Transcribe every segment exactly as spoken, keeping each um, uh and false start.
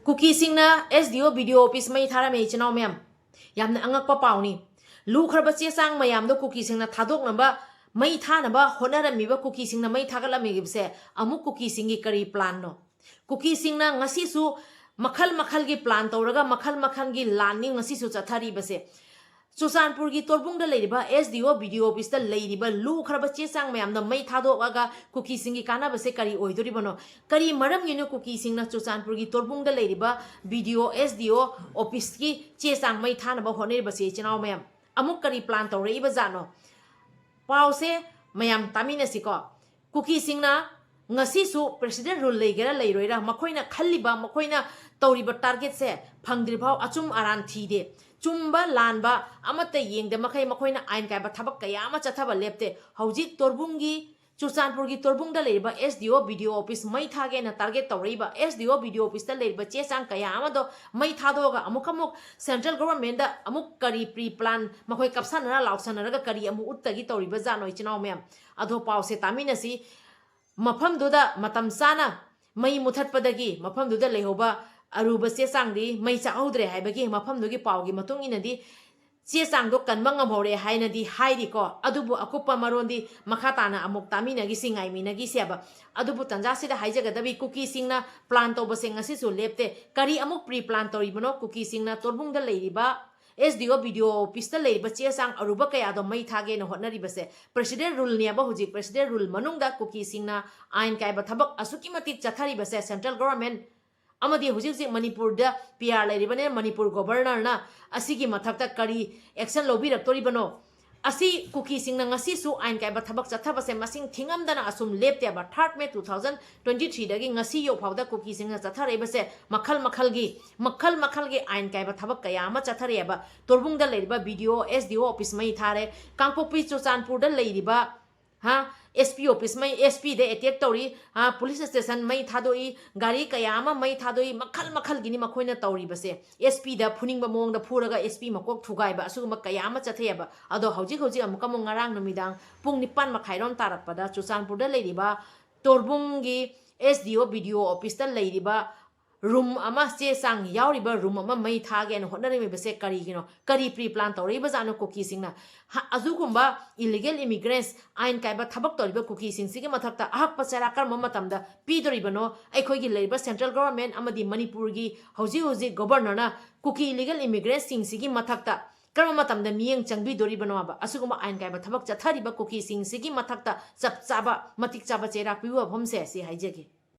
ꯀꯨꯀꯤꯁꯤꯡꯅ S D O B D O office ꯃꯩ ꯊꯥꯔꯝꯃꯦ, ꯏꯆꯤꯟ ꯏꯅꯥꯎ ꯃꯌꯥꯝ꯫ ꯌꯥꯝꯅ ꯑꯉꯛꯄ ꯄꯥꯎꯅꯤ꯫ ꯂꯨꯈ꯭ꯔꯕ ꯆꯦ ꯆꯥꯡ ꯃꯌꯥꯝꯗꯣ ꯀꯨꯀꯤꯁꯤꯡꯅ ꯊꯥꯗꯣꯛꯅꯕ, ꯃꯩ ꯊꯥꯅꯕ ꯍꯣꯠꯅꯔꯝꯃꯤꯕ ꯀꯨꯀꯤꯁꯤꯡꯅ ꯃꯩ ꯊꯥꯒꯠꯂꯝꯃꯤꯕꯁꯦ ꯑꯃꯨꯛ ꯀꯨꯀꯤꯁꯤꯡꯒꯤ ꯀꯔꯤ plan ꯅꯣ? ꯀꯨꯀꯤꯁꯤꯡꯅ ꯉꯁꯤꯁꯨ ꯃꯈꯜ ꯃꯈꯜꯒꯤ plan ꯇꯧꯔꯒ ꯃꯈꯜ ꯃꯈꯜꯒꯤ ꯂꯥꯟꯅꯤ ꯉꯁꯤꯁꯨ ꯆꯠꯊꯔꯤꯕꯁꯦ꯫ ꯆꯨꯔꯆꯥꯟꯄꯨꯔꯒꯤ ꯇꯣꯔꯕꯨꯡꯗ ꯂꯩꯔꯤꯕ S D O, B D O office ꯇ ꯂꯩꯔꯤꯕ ꯂꯨꯈ꯭ꯔꯕ ꯆꯦ ꯆꯥꯡ ꯃꯌꯥꯝꯗ ꯃꯩ ꯊꯥꯗꯣꯛꯑꯒ ꯀꯨꯀꯤꯁꯤꯡꯒꯤ ꯀꯥꯟꯅꯕꯁꯦ ꯀꯔꯤ ꯑꯣꯏꯗꯣꯔꯤꯕꯅꯣ? ꯀꯔꯤ ꯃꯔꯝꯒꯤꯅꯣ ꯀꯨꯀꯤꯁꯤꯡꯅ ꯆꯨꯔꯆꯥꯟꯄꯨꯔꯒꯤ ꯇꯣꯔꯕꯨꯡꯗ ꯂꯩꯔꯤꯕ B D O, S D O office ꯀꯤ ꯆꯦ ꯆꯥꯡ ꯃꯩ ꯊꯥꯅꯕ ꯍꯣꯠꯅꯔꯤꯕꯁꯦ, ꯏꯆꯤꯟ ꯏꯅꯥꯎ ꯃꯌꯥꯝ? ꯑꯃꯨꯛ ꯀꯔꯤ plan ꯇꯧꯔꯛꯏꯕ ꯖꯥꯠꯅꯣ? ꯄꯥꯎꯁꯦ ꯃꯌꯥꯝ ꯇꯥꯃꯤꯟꯅꯁꯤꯀꯣ꯫ ꯀꯨꯀꯤꯁꯤꯡꯅ ꯉꯁꯤꯁꯨ President Rule ꯂꯩꯒꯦꯔꯥ ꯂꯩꯔꯣꯏꯔꯥ, ꯃꯈꯣꯏꯅ ꯈꯜꯂꯤꯕ, ꯃꯈꯣꯏꯅ ꯇꯧꯔꯤꯕ target ꯁꯦ ꯐꯪꯗ꯭ꯔꯤꯐꯥꯎ ꯑꯆꯨꯝ ꯑꯔꯥꯟ ꯊꯤꯗꯦ꯫ ꯆꯨꯝꯕ ꯂꯥꯟꯕ ꯑꯃꯠꯇ ꯌꯦꯡꯗ ꯃꯈꯩ ꯃꯈꯣꯏꯅ ꯑꯥꯏꯟ ꯀꯥꯏꯕ ꯊꯕꯛ ꯀꯌꯥ ꯑꯃ ꯆꯠꯊꯕ ꯂꯦꯞꯇꯦ꯫ ꯍꯧꯖꯤꯛ ꯇꯣꯔꯕꯨꯡꯒꯤ, ꯆꯨꯔꯆꯥꯟꯄꯨꯔꯒꯤ ꯇꯣꯔꯕꯨꯡꯗ ꯂꯩꯔꯤꯕ S D O, B D O office ꯃꯩ ꯊꯥꯒꯦꯅ target ꯇꯧꯔꯛꯏꯕ, S D O, B D O office ꯇ ꯂꯩꯔꯤꯕ ꯆꯦ ꯆꯥꯡ ꯀꯌꯥ ꯑꯃꯗꯣ ꯃꯩ ꯊꯥꯗꯣꯛꯑꯒ ꯑꯃꯨꯛꯀ ꯑꯃꯨꯛ central government ꯗ ꯑꯃꯨꯛ ꯀꯔꯤ pre plan ꯃꯈꯣꯏ ꯀꯞꯁꯟꯅꯔ ꯂꯥꯎꯁꯟꯅꯔꯒ ꯀꯔꯤ ꯑꯃꯨꯛ ꯎꯠꯇꯒꯤ ꯇꯧꯔꯤꯕ ꯖꯥꯠꯅꯣ, ꯏꯆꯤꯟ ꯏꯅꯥꯎ ꯃꯌꯥꯝ? ꯑꯗꯣ ꯄꯥꯎꯁꯦ ꯇꯥꯃꯤꯟꯅꯁꯤ꯫ ꯃꯐꯝꯗꯨꯗ ꯃꯇꯝ ꯆꯥꯅ ꯃꯩ ꯃꯨꯊꯠꯄꯗꯒꯤ ꯃꯐꯝꯗꯨꯗ ꯂꯩꯍꯧꯕ ꯑꯔꯨꯕ ꯆꯦ ꯆꯥꯡꯗꯤ ꯃꯩ ꯆꯥꯛꯍꯧꯗ꯭ꯔꯦ ꯍꯥꯏꯕꯒꯤ ꯃꯐꯝꯗꯨꯒꯤ ꯄꯥꯎꯒꯤ ꯃꯇꯨꯡ ꯏꯟꯅꯗꯤ ꯆꯦ ꯆꯥꯡꯗꯣ ꯀꯟꯕ ꯉꯝꯍꯧꯔꯦ ꯍꯥꯏꯅꯗꯤ ꯍꯥꯏꯔꯤꯀꯣ꯫ ꯑꯗꯨꯕꯨ ꯑꯀꯨꯞꯄ ꯃꯔꯣꯟꯗꯤ ꯃꯈꯥ ꯇꯥꯅ ꯑꯃꯨꯛ ꯇꯥꯃꯤꯟꯅꯈꯤꯁꯤ, ꯉꯥꯏꯃꯤꯟꯅꯈꯤꯁꯦꯕ꯫ ꯑꯗꯨꯕꯨ ꯇꯟꯖꯥꯁꯤꯗ ꯍꯥꯏꯖꯒꯗꯕꯤ, ꯀꯨꯀꯤꯁꯤꯡꯅ plan ꯇꯧꯕꯁꯦ ꯉꯁꯤꯁꯨ ꯂꯦꯞꯇꯦ꯫ ꯀꯔꯤ ꯑꯃꯨꯛ pre plan ꯇꯧꯔꯤꯕꯅꯣ? ꯀꯨꯀꯤꯁꯤꯡꯅ ꯇꯣꯔꯕꯨꯡꯗ ꯂꯩꯔꯤꯕ S D O, B D O office ꯇ ꯂꯩꯔꯤꯕ ꯆꯦ ꯆꯥꯡ ꯑꯔꯨꯕ ꯀꯌꯥꯗꯣ ꯃꯩ ꯊꯥꯒꯦꯅ ꯍꯣꯠꯅꯔꯤꯕꯁꯦ꯫ President Rule ꯅꯦꯕ ꯍꯧꯖꯤꯛ꯫ President Rule ꯃꯅꯨꯡꯗ ꯀꯨꯀꯤꯁꯤꯡꯅ ꯑꯥꯏꯟ ꯀꯥꯏꯕ ꯊꯕꯛ ꯑꯁꯨꯛꯀꯤ ꯃꯇꯤꯛ ꯆꯠꯊꯔꯤꯕꯁꯦ central government ꯑꯃꯗꯤ ꯍꯧꯖꯤꯛ ꯍꯧꯖꯤꯛ ꯃꯅꯤꯄꯨꯔꯗ P R ꯂꯩꯔꯤꯕꯅꯤꯅ ꯃꯅꯤꯄꯨꯔ Governor ꯅ ꯑꯁꯤꯒꯤ ꯃꯊꯛꯇ ꯀꯔꯤ action ꯂꯧꯕꯤꯔꯛꯇꯣꯔꯤꯕꯅꯣ? ꯑꯁꯤ ꯀꯨꯀꯤꯁꯤꯡꯅ ꯉꯁꯤꯁꯨ ꯑꯥꯏꯟ ꯀꯥꯏꯕ ꯊꯕꯛ ꯆꯠꯊꯕꯁꯦ ꯃꯁꯤꯡ ꯊꯤꯉꯝꯗꯅ ꯑꯁꯨꯝ ꯂꯦꯞꯇꯦꯕ꯫ Third May two thousand twenty three ꯗꯒꯤ ꯉꯁꯤ ꯌꯧꯐꯥꯎꯗ ꯀꯨꯀꯤꯁꯤꯡꯅ ꯆꯠꯊꯔꯛꯏꯕꯁꯦ ꯃꯈꯜ ꯃꯈꯜꯒꯤ, ꯃꯈꯜ ꯃꯈꯜꯒꯤ ꯑꯥꯏꯟ ꯀꯥꯏꯕ ꯊꯕꯛ ꯀꯌꯥ ꯑꯃ ꯆꯠꯊꯔꯛꯑꯦꯕ꯫ ꯇꯣꯔꯕꯨꯡꯗ ꯂꯩꯔꯤꯕ B D O, S D O office ꯃꯩ ꯊꯥꯔꯦ꯫ ꯀꯥꯡꯄꯣꯛꯄꯤ, ꯆꯨꯔꯆꯥꯟꯄꯨꯔꯗ ꯂꯩꯔꯤꯕ, ꯍꯥ, S P office ꯃꯩ, S P ꯗ attack ꯇꯧꯔꯤ, ꯍꯥ, police station ꯃꯩ ꯊꯥꯗꯣꯛꯏ, ꯒꯥꯔꯤ ꯀꯌꯥ ꯑꯃ ꯃꯩ ꯊꯥꯗꯣꯛꯏ, ꯃꯈꯜ ꯃꯈꯜꯒꯤꯅꯤ ꯃꯈꯣꯏꯅ ꯇꯧꯔꯤꯕꯁꯦ꯫ S P ꯗ ꯐꯨꯅꯤꯡꯕ ꯃꯑꯣꯡꯗ ꯐꯨꯔꯒ S P ꯃꯀꯣꯛ ꯊꯨꯒꯥꯏꯕ, ꯑꯁꯤꯒꯨꯝꯕ ꯀꯌꯥ ꯑꯃ ꯆꯠꯊꯩꯑꯕ꯫ ꯑꯗꯣ ꯍꯧꯖꯤꯛ ꯍꯧꯖꯤꯛ ꯑꯃꯨꯛꯀ ꯑꯃꯨꯛ ꯉꯔꯥꯡ ꯅꯨꯃꯤꯗꯥꯡ ꯄꯨꯡ ꯅꯤꯄꯥꯟ ꯃꯈꯥꯏꯔꯣꯝ ꯇꯥꯔꯛꯄꯗ ꯆꯨꯔꯆꯥꯟꯄꯨꯔꯗ ꯂꯩꯔꯤꯕ ꯇꯣꯔꯕꯨꯡꯒꯤ S D O, B D O office ꯇ ꯂꯩꯔꯤꯕ ꯔꯨꯝ ꯑꯃ, ꯆꯦ ꯆꯥꯡ ꯌꯥꯎꯔꯤꯕ ꯔꯨꯝ ꯑꯃ ꯃꯩ ꯊꯥꯒꯦꯅ ꯍꯣꯠꯅꯔꯝꯃꯤꯕꯁꯦ ꯀꯔꯤꯒꯤꯅꯣ? ꯀꯔꯤ ꯄ꯭ꯔꯤ ꯄ꯭ꯂꯥꯟ ꯇꯧꯔꯛꯏꯕꯖꯥꯠꯅꯣ ꯀꯨꯀꯤꯁꯤꯡꯅ? ꯍ-, ꯑꯗꯨꯒꯨꯝꯕ ꯏꯂꯤꯒꯦꯜ ꯏꯃꯤꯒ꯭ꯔꯦꯟꯁ, ꯑꯥꯏꯟ ꯀꯥꯏꯕ ꯊꯕꯛ ꯇꯧꯔꯤꯕ ꯀꯨꯀꯤꯁꯤꯡꯁꯤꯒꯤ ꯃꯊꯛꯇ ꯑꯍꯛꯄ ꯆꯩꯔꯥꯛ ꯀꯔꯝꯕ ꯃꯇꯝꯗ ꯄꯤꯗꯣꯔꯤꯕꯅꯣ? ꯑꯩꯈꯣꯏꯒꯤ ꯂꯩꯔꯤꯕ ꯁꯦꯟꯇ꯭ꯔꯦꯜ ꯒꯣꯚꯔꯟꯃꯦꯟꯠ ꯑꯃꯗꯤ ꯃꯅꯤꯄꯨꯔꯒꯤ ꯍꯧꯖꯤꯛ ꯍꯧꯖꯤꯛ ꯒꯣꯚꯔꯅꯔꯅ ꯀꯨꯀꯤ ꯏꯂꯤꯒꯦꯜ ꯏꯃꯤꯒ꯭ꯔꯦꯟꯁꯁꯤꯡꯁꯤꯒꯤ ꯃꯊꯛꯇ ꯀꯔꯝꯕ ꯃꯇꯝꯗ ꯃꯤꯠꯌꯦꯡ ꯆꯪꯕꯤꯗꯣꯔꯤꯕꯅꯣ ꯍꯥꯏꯕ, ꯑꯁꯤꯒꯨꯝꯕ ꯑꯥꯏꯟ ꯀꯥꯏꯕ ꯊꯕꯛ ꯆꯠꯊꯔꯤꯕ ꯀꯨꯀꯤꯁꯤꯡꯁꯤꯒꯤ ꯃꯊꯛꯇ ꯆꯞ ꯆꯥꯕ, ꯃꯇꯤꯛ ꯆꯥꯕ ꯆꯩꯔꯥꯛ ꯄꯤꯕ ꯋꯥꯐꯝꯁꯦ ꯁꯤ ꯍꯥꯏꯖꯒꯦ꯫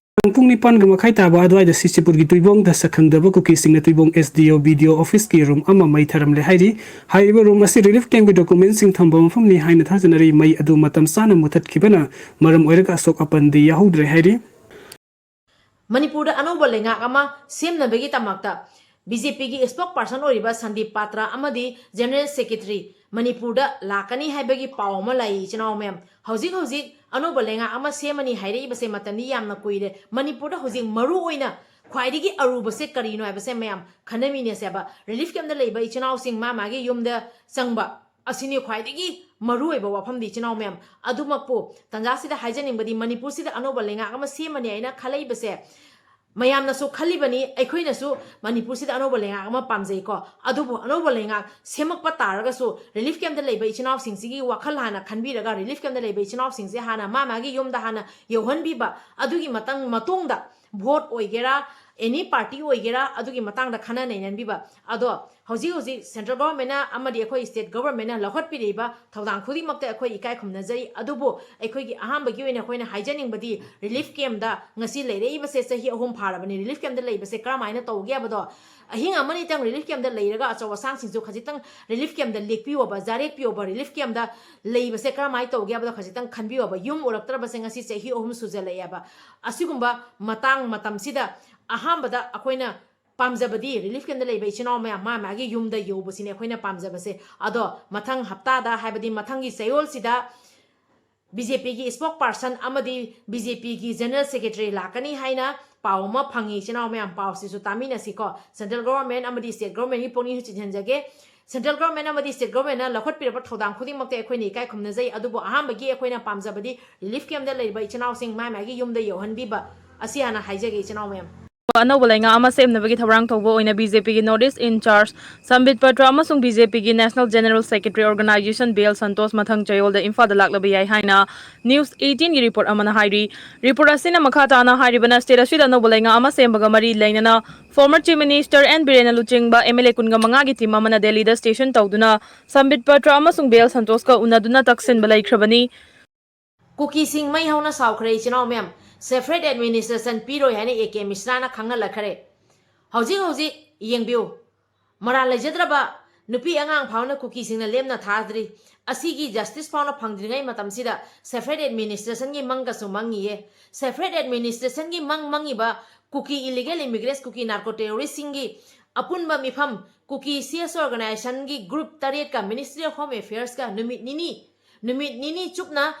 ꯄꯨꯡ ꯅꯤꯄꯥꯟꯒ ꯃꯈꯥꯏ ꯇꯥꯕ ꯑꯗꯨꯋꯥꯏꯗ ꯁꯤꯁꯤꯄꯨꯔꯒꯤ ꯇꯨꯏꯕꯣꯡꯗ ꯁꯛꯈꯪꯗꯕ ꯀꯨꯀꯤꯁꯤꯡꯅ ꯇꯨꯏꯕꯣꯡ S D O, B D O office ꯀꯤ ꯔꯨꯝ ꯑꯃ ꯃꯩ ꯊꯥꯔꯝꯂꯦ ꯍꯥꯏꯔꯤ꯫ ꯍꯥꯏꯔꯤꯕ ꯔꯨꯝ ꯑꯁꯤ ꯔꯤꯂꯤꯐ ꯀꯦꯝꯞꯀꯤ ꯗꯣꯀꯨꯃꯦꯟꯁꯤꯡ ꯊꯝꯕ ꯃꯐꯝꯅꯤ ꯍꯥꯏꯅ ꯊꯥꯖꯅꯔꯤ꯫ ꯃꯩ ꯑꯗꯨ ꯃꯇꯝ ꯆꯥꯅ ꯃꯨꯊꯠꯈꯤꯕꯅ ꯃꯔꯝ ꯑꯣꯏꯔꯒ ꯑꯁꯣꯛ ꯑꯄꯟꯗꯤ ꯌꯥꯎꯍꯧꯗ꯭ꯔꯦ ꯍꯥꯏꯔꯤ꯫ ꯃꯅꯤꯄꯨꯔꯗ ꯑꯅꯧꯕ ꯂꯩꯉꯥꯛ ꯑꯃ ꯁꯦꯝꯅꯕꯒꯤꯗꯃꯛꯇ B J P ꯒꯤ spokesperson ꯑꯣꯏꯔꯤꯕ ꯁꯟꯗꯤꯞ ꯄꯥꯇ꯭ꯔ ꯑꯃꯗꯤ ꯖꯦꯅꯔꯦꯜ ꯁꯦꯀ꯭ꯔꯦꯇꯔꯤ ꯃꯅꯤꯄꯨꯔꯗ ꯂꯥꯛꯀꯅꯤ ꯍꯥꯏꯕꯒꯤ ꯄꯥꯎ ꯑꯃ ꯂꯥꯛꯏ, ꯏꯆꯤꯟ ꯏꯅꯥꯎ ꯃꯌꯥꯝ꯫ ꯍꯧꯖꯤꯛ ꯍꯧꯖꯤꯛ ꯑꯅꯧꯕ ꯂꯩꯉꯥꯛ ꯑꯃ ꯁꯦꯝꯃꯅꯤ ꯍꯥꯏꯔꯛꯏꯕꯁꯦ ꯃꯇꯝꯗꯤ ꯌꯥꯝꯅ ꯀꯨꯏꯔꯦ꯫ ꯃꯅꯤꯄꯨꯔꯗ ꯍꯧꯖꯤꯛ ꯃꯔꯨ ꯑꯣꯏꯅ ꯈ꯭ꯋꯥꯏꯗꯒꯤ ꯑꯔꯨꯕꯁꯦ ꯀꯔꯤꯅꯣ ꯍꯥꯏꯕꯁꯦ ꯃꯌꯥꯝ ꯈꯟꯅꯃꯤꯟꯅꯁꯦꯕ꯫ ꯔꯤꯂꯤꯐ ꯀꯦꯝꯞꯇ ꯂꯩꯕ ꯏꯆꯤꯟ ꯏꯅꯥꯎꯁꯤꯡ ꯃꯥ ꯃꯥꯒꯤ ꯌꯨꯝꯗ ꯆꯪꯕ ꯑꯁꯤꯅꯤ ꯈ꯭ꯋꯥꯏꯗꯒꯤ ꯃꯔꯨ ꯑꯣꯏꯕ ꯋꯥꯐꯝꯗꯤ, ꯏꯆꯤꯟ ꯏꯅꯥꯎ ꯃꯌꯥꯝ꯫ ꯑꯗꯨꯃꯛꯄꯨ ꯇꯟꯖꯥꯁꯤꯗ ꯍꯥꯏꯖꯅꯤꯡꯕꯗꯤ, ꯃꯅꯤꯄꯨꯔꯁꯤꯗ ꯑꯅꯧꯕ ꯂꯩꯉꯥꯛ ꯑꯃ ꯁꯦꯝꯃꯅꯤ ꯍꯥꯏꯅ ꯈꯜꯂꯛꯏꯕꯁꯦ ꯃꯌꯥꯝꯅꯁꯨ ꯈꯜꯂꯤꯕꯅꯤ, ꯑꯩꯈꯣꯏꯅꯁꯨ ꯃꯅꯤꯄꯨꯔꯁꯤꯗ ꯑꯅꯧꯕ ꯂꯩꯉꯥꯛ ꯑꯃ ꯄꯥꯝꯖꯩꯀꯣ꯫ ꯑꯗꯨꯕꯨ ꯑꯅꯧꯕ ꯂꯩꯉꯥꯛ ꯁꯦꯝꯃꯛꯄ ꯇꯥꯔꯒꯁꯨ ꯔꯤꯂꯤꯐ ꯀꯦꯝꯞꯇ ꯂꯩꯕ ꯏꯆꯤꯟ ꯏꯅꯥꯎꯁꯤꯡꯁꯤꯒꯤ ꯋꯥꯈꯜ ꯍꯥꯟꯅ ꯈꯟꯕꯤꯔꯒ, ꯔꯤꯂꯤꯐ ꯀꯦꯝꯞꯇ ꯂꯩꯕ ꯏꯆꯤꯟ ꯏꯅꯥꯎꯁꯤꯡꯁꯦ ꯍꯥꯟꯅ ꯃꯥ ꯃꯥꯒꯤ ꯌꯨꯝꯗ ꯍꯥꯟꯅ ꯌꯧꯍꯟꯕꯤꯕ, ꯑꯗꯨꯒꯤ ꯃꯇꯪ-, ꯃꯇꯨꯡꯗ ꯚꯣꯠ ꯑꯣꯏꯒꯦꯔꯥ, ꯑꯦꯅꯤ ꯄꯥꯔꯇꯤ ꯑꯣꯏꯒꯦꯔꯥ, ꯑꯗꯨꯒꯤ ꯃꯇꯥꯡꯗ ꯈꯟꯅ ꯅꯩꯅꯟꯕꯤꯕ꯫ ꯑꯗꯣ ꯍꯧꯖꯤꯛ ꯍꯧꯖꯤꯛ ꯁꯦꯟꯇ꯭ꯔꯦꯜ ꯒꯣꯚꯔꯟꯃꯦꯟꯠꯅ ꯑꯃꯗꯤ ꯑꯩꯈꯣꯏ ꯁ꯭ꯇꯦꯠ ꯒꯣꯚꯔꯟꯃꯦꯟꯠꯅ ꯂꯧꯈꯠꯄꯤꯔꯛꯏꯕ ꯊꯧꯗꯥꯡ ꯈꯨꯗꯤꯡꯃꯛꯇ ꯑꯩꯈꯣꯏ ꯏꯀꯥꯏ ꯈꯨꯝꯅꯖꯩ꯫ ꯑꯗꯨꯕꯨ ꯑꯩꯈꯣꯏꯒꯤ ꯑꯍꯥꯟꯕꯒꯤ ꯑꯣꯏꯅ ꯑꯩꯈꯣꯏꯅ ꯍꯥꯏꯖꯅꯤꯡꯕꯗꯤ, ꯔꯤꯂꯤꯐ ꯀꯦꯝꯞꯇ ꯉꯁꯤ ꯂꯩꯔꯛꯏꯕꯁꯦ ꯆꯍꯤ ꯑꯍꯨꯝ ꯐꯥꯔꯕꯅꯤ꯫ ꯔꯤꯂꯤꯐ ꯀꯦꯝꯞꯇ ꯂꯩꯕꯁꯦ ꯀꯔꯝꯍꯥꯏꯅ ꯇꯧꯒꯦ ꯍꯥꯏꯕꯗꯣ, ꯑꯍꯤꯡ ꯑꯃꯅꯤꯇꯪ ꯔꯤꯂꯤꯐ ꯀꯦꯝꯞꯇ ꯂꯩꯔꯒ ꯑꯆꯧ ꯑꯁꯥꯡꯁꯤꯡꯁꯨ ꯈꯖꯤꯛꯇꯪ ꯔꯤꯂꯤꯐ ꯀꯦꯝꯞꯇ ꯂꯦꯛꯄꯤꯌꯣꯕ, ꯖꯥꯔꯦꯠꯄꯤꯌꯣꯕ, ꯔꯤꯂꯤꯐ ꯀꯦꯝꯞꯇ ꯂꯩꯕꯁꯦ ꯀꯔꯝꯍꯥꯏꯅ ꯇꯧꯒꯦ ꯍꯥꯏꯕꯗꯣ ꯈꯖꯤꯛꯇꯪ ꯈꯟꯕꯤꯌꯣꯕ꯫ ꯌꯨꯝ ꯎꯔꯛꯇ꯭ꯔꯕꯁꯦ ꯉꯁꯤ ꯆꯍꯤ ꯑꯍꯨꯝ ꯁꯨꯖꯜꯂꯛꯑꯦꯕ꯫ ꯑꯁꯤꯒꯨꯝꯕ ꯃꯇꯥꯡ ꯃꯇꯝꯁꯤꯗ ꯑꯍꯥꯟꯕꯗ ꯑꯩꯈꯣꯏꯅ ꯄꯥꯝꯖꯕꯗꯤ ꯔꯤꯂꯤꯐ ꯀꯦꯝꯞꯇ ꯂꯩꯕ ꯏꯆꯤꯟ ꯏꯅꯥꯎ ꯃꯌꯥꯝ ꯃꯥ ꯃꯥꯒꯤ ꯌꯨꯝꯗ ꯌꯧꯕꯁꯤꯅꯦ ꯑꯩꯈꯣꯏꯅ ꯄꯥꯝꯖꯕꯁꯦ꯫ ꯑꯗꯣ ꯃꯊꯪ ꯍꯞꯇꯥꯗ, ꯍꯥꯏꯕꯗꯤ ꯃꯊꯪꯒꯤ ꯆꯌꯣꯜꯁꯤꯗ B J P ꯒꯤ spokesperson ꯑꯃꯗꯤ B J P ꯒꯤ general secretary ꯂꯥꯛꯀꯅꯤ ꯍꯥꯏꯅ ꯄꯥꯎ ꯑꯃ ꯐꯪꯉꯤ꯫ ꯏꯆꯤꯟ ꯏꯅꯥꯎ ꯃꯌꯥꯝ, ꯄꯥꯎꯁꯤꯁꯨ ꯇꯥꯃꯤꯟꯅꯁꯤꯀꯣ꯫ ꯁꯦꯟꯇ꯭ꯔꯦꯜ ꯒꯣꯚꯔꯟꯃꯦꯟꯠ ꯑꯃꯗꯤ ꯁ꯭ꯇꯦꯠ ꯒꯣꯚꯔꯟꯃꯦꯟꯠꯀꯤ ꯄꯨꯛꯅꯤꯡꯁꯨ ꯆꯤꯡꯁꯤꯟꯖꯒꯦ꯫ ꯁꯦꯟꯇ꯭ꯔꯦꯜ ꯒꯣꯚꯔꯟꯃꯦꯟꯠ ꯑꯃꯗꯤ ꯁ꯭ꯇꯦꯠ ꯒꯣꯚꯔꯟꯃꯦꯟꯠꯅ ꯂꯧꯈꯠꯄꯤꯔꯕ ꯊꯧꯗꯥꯡ ꯈꯨꯗꯤꯡꯃꯛꯇ ꯑꯩꯈꯣꯏꯅ ꯏꯀꯥꯏ ꯈꯨꯝꯅꯖꯩ꯫ ꯑꯗꯨꯕꯨ ꯑꯍꯥꯟꯕꯒꯤ ꯑꯩꯈꯣꯏꯅ ꯄꯥꯝꯖꯕꯗꯤ ꯔꯤꯂꯤꯐ ꯀꯦꯝꯞꯇ ꯂꯩꯔꯤꯕ ꯏꯆꯤꯟ ꯏꯅꯥꯎꯁꯤꯡ ꯃꯥ ꯃꯥꯒꯤ ꯌꯨꯝꯗ ꯌꯧꯍꯟꯕꯤꯕ ꯑꯁꯤ ꯍꯥꯟꯅ ꯍꯥꯏꯖꯒꯦ, ꯏꯆꯤꯟ ꯏꯅꯥꯎ ꯃꯌꯥꯝ꯫ ꯑꯅꯧꯕ ꯂꯩꯉꯥꯛ ꯑꯃ ꯁꯦꯝꯅꯕꯒꯤ ꯊꯧꯔꯥꯡ ꯇꯧꯕ ꯑꯣꯏꯅ ꯕꯤ ꯖꯦ ꯄꯤꯒꯤ North East in charge ꯁꯝꯕꯤꯠ Patra ꯑꯃꯁꯨꯡ ꯕꯤ ꯖꯦ ꯄꯤꯒꯤ National General Secretary Organization B L Santosh ꯃꯊꯪ ꯆꯌꯣꯜꯗ ꯏꯝꯐꯥꯜꯗ ꯂꯥꯛꯂꯕ ꯌꯥꯏ ꯍꯥꯏꯅ News eighteenꯒꯤ report ꯑꯃꯅ ꯍꯥꯏꯔꯤ꯫ Report ꯑꯁꯤꯅ ꯃꯈꯥ ꯇꯥꯅ ꯍꯥꯏꯔꯤꯕꯅ, state ꯑꯁꯤꯗ ꯑꯅꯧꯕ ꯂꯩꯉꯥꯛ ꯑꯃ ꯁꯦꯝꯕꯒ ꯃꯔꯤ ꯂꯩꯅꯅ former Chief Minister ꯑꯦꯟ ꯕꯤꯔꯦꯟꯅ ꯂꯨꯆꯤꯡꯕ M L A ꯀꯨꯟꯒ ꯃꯉꯥꯒꯤ team ꯑꯃꯅ ꯗꯦꯜꯂꯤꯗ station ꯇꯧꯗꯨꯅ ꯁꯝꯕꯤꯠ ꯄꯇ꯭ꯔ ꯑꯃꯁꯨꯡ ꯕꯤ ꯑꯦꯜ ꯁꯟꯇꯣꯁꯀ ꯎꯅꯗꯨꯅ ꯇꯛꯁꯤꯟꯕ ꯂꯩꯈ꯭ꯔꯕꯅꯤ꯫ ꯀꯨꯀꯤꯁꯤꯡ ꯃꯩ ꯍꯧꯅ ꯁꯥꯎꯈ꯭ꯔꯦ ꯏꯆꯤꯟ ꯏꯅꯥꯎ ꯃꯌꯥꯝ꯫ Separate administration ꯄꯤꯔꯣꯏ ꯍꯥꯏꯅ ꯑꯦ ꯀꯦ ꯃꯤꯁ꯭ꯔꯥꯅ ꯈꯪꯍꯜꯂꯛꯈ꯭ꯔꯦ꯫ ꯍꯧꯖꯤꯛ ꯍꯧꯖꯤꯛ ꯌꯦꯡꯕꯤꯌꯨ, ꯃꯔꯥꯜ ꯂꯩꯖꯗ꯭ꯔꯕ ꯅꯨꯄꯤ ꯑꯉꯥꯡ ꯐꯥꯎꯅ ꯀꯨꯀꯤꯁꯤꯡꯅ ꯂꯦꯝꯅ ꯊꯥꯗ꯭ꯔꯤ꯫ ꯑꯁꯤꯒꯤ justice ꯐꯥꯎꯅ ꯐꯪꯗ꯭ꯔꯤꯉꯩ ꯃꯇꯝꯁꯤꯗ separate administrationꯒꯤ ꯃꯪꯒꯁꯨ ꯃꯪꯉꯤꯌꯦ꯫ Separate administrationꯒꯤ ꯃꯪ ꯃꯪꯉꯤꯕ ꯀꯨꯀꯤ illegal immigrants, ꯀꯨꯀꯤ narco terroristꯁꯤꯡꯒꯤ ꯑꯄꯨꯟꯕ ꯃꯤꯐꯝ, ꯀꯨꯀꯤ C S O organizationꯒꯤ group ꯇꯔꯦꯠꯀ Ministry of Home Affairsꯀ ꯅꯨꯃꯤꯠ ꯅꯤꯅꯤ, ꯅꯨꯃꯤꯠ ꯅꯤꯅꯤ ꯆꯨꯞꯅ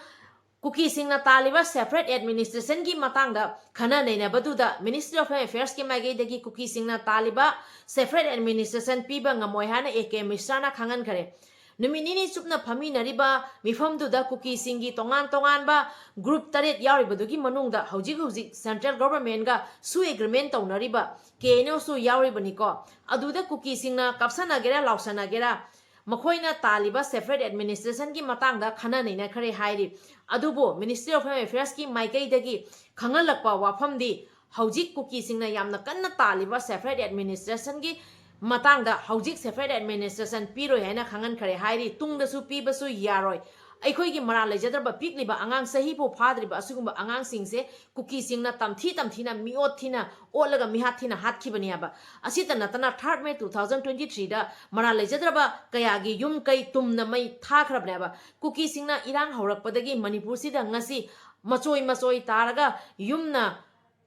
ꯀꯨꯀꯤꯁꯤꯡꯅ ꯇꯥꯜꯂꯤꯕ separate administrationꯒꯤ ꯃꯇꯥꯡꯗ ꯈꯟꯅ ꯅꯩꯅꯕꯗꯨꯗ Ministry of Home Affairsꯀꯤ ꯃꯥꯏꯀꯩꯗꯒꯤ ꯀꯨꯀꯤꯁꯤꯡꯅ ꯇꯥꯜꯂꯤꯕ separate administration ꯄꯤꯕ ꯉꯝꯃꯣꯏ ꯍꯥꯏꯅ ꯑꯦ ꯀꯦ ꯃꯤꯁ꯭ꯔꯥꯅ ꯈꯪꯍꯟꯈꯔꯦ꯫ ꯅꯨꯃꯤꯠ ꯅꯤꯅꯤ ꯆꯨꯞꯅ ꯐꯝꯃꯤꯟꯅꯔꯤꯕ ꯃꯤꯐꯝꯗꯨꯗ ꯀꯨꯀꯤꯁꯤꯡꯒꯤ ꯇꯣꯉꯥꯟ ꯇꯣꯉꯥꯟꯕ group ꯇꯔꯦꯠ ꯌꯥꯎꯔꯤꯕꯗꯨꯒꯤ ꯃꯅꯨꯡꯗ ꯍꯧꯖꯤꯛ ꯍꯧꯖꯤꯛ central governmentꯒꯁꯨ agreement ꯇꯧꯅꯔꯤꯕ K N Oꯁꯨ ꯌꯥꯎꯔꯤꯕꯅꯤꯀꯣ꯫ ꯑꯗꯨꯗ ꯀꯨꯀꯤꯁꯤꯡꯅ ꯀꯥꯞꯁꯟꯅꯒꯦꯔꯥ ꯂꯥꯎꯁꯟꯅꯒꯦꯔꯥ, ꯃꯈꯣꯏꯅ ꯇꯥꯜꯂꯤꯕ separate administrationꯒꯤ ꯃꯇꯥꯡꯗ ꯈꯟꯅ ꯅꯩꯅꯈ꯭ꯔꯦ ꯍꯥꯏꯔꯤ꯫ ꯑꯗꯨꯕꯨ Ministry of Home Affairsꯀꯤ ꯃꯥꯏꯀꯩꯗꯒꯤ ꯈꯪꯍꯜꯂꯛꯄ ꯋꯥꯐꯝꯗꯤ, ꯍꯧꯖꯤꯛ ꯀꯨꯀꯤꯁꯤꯡꯅ ꯌꯥꯝꯅ ꯀꯟꯅ ꯇꯥꯜꯂꯤꯕ separate administrationꯒꯤ ꯃꯇꯥꯡꯗ ꯍꯧꯖꯤꯛ separate administration ꯄꯤꯔꯣꯏ ꯍꯥꯏꯅ ꯈꯪꯍꯟꯈ꯭ꯔꯦ ꯍꯥꯏꯔꯤ꯫ ꯇꯨꯡꯗꯁꯨ ꯄꯤꯕꯁꯨ ꯌꯥꯔꯣꯏ꯫ ꯑꯩꯈꯣꯏꯒꯤ ꯃꯔꯥꯜ ꯂꯩꯖꯗ꯭ꯔꯕ ꯄꯤꯛꯂꯤꯕ ꯑꯉꯥꯡ, ꯆꯍꯤ ꯐꯥꯎ ꯐꯥꯗ꯭ꯔꯤꯕ ꯑꯁꯤꯒꯨꯝꯕ ꯑꯉꯥꯡꯁꯤꯡꯁꯦ ꯀꯨꯀꯤꯁꯤꯡꯅ ꯇꯝꯊꯤ ꯇꯝꯊꯤꯅ, ꯃꯤꯑꯣꯠ ꯊꯤꯅ ꯑꯣꯠꯂꯒ ꯃꯤꯍꯥꯠ ꯊꯤꯅ ꯍꯥꯠꯈꯤꯕꯅꯦ ꯍꯥꯏꯕ꯫ ꯑꯁꯤꯇ ꯅꯠꯇꯅ third May two thousand twenty threeꯗ ꯃꯔꯥꯜ ꯂꯩꯖꯗ꯭ꯔꯕ ꯀꯌꯥꯒꯤ ꯌꯨꯝ ꯀꯩ ꯇꯨꯝꯅ ꯃꯩ ꯊꯥꯈ꯭ꯔꯕꯅꯦꯕ꯫ ꯀꯨꯀꯤꯁꯤꯡꯅ ꯏꯔꯥꯡ ꯍꯧꯔꯛꯄꯗꯒꯤ ꯃꯅꯤꯄꯨꯔꯁꯤꯗ ꯉꯁꯤ ꯃꯆꯣꯏ ꯃꯆꯣꯏ ꯇꯥꯔꯒ ꯌꯨꯝꯅ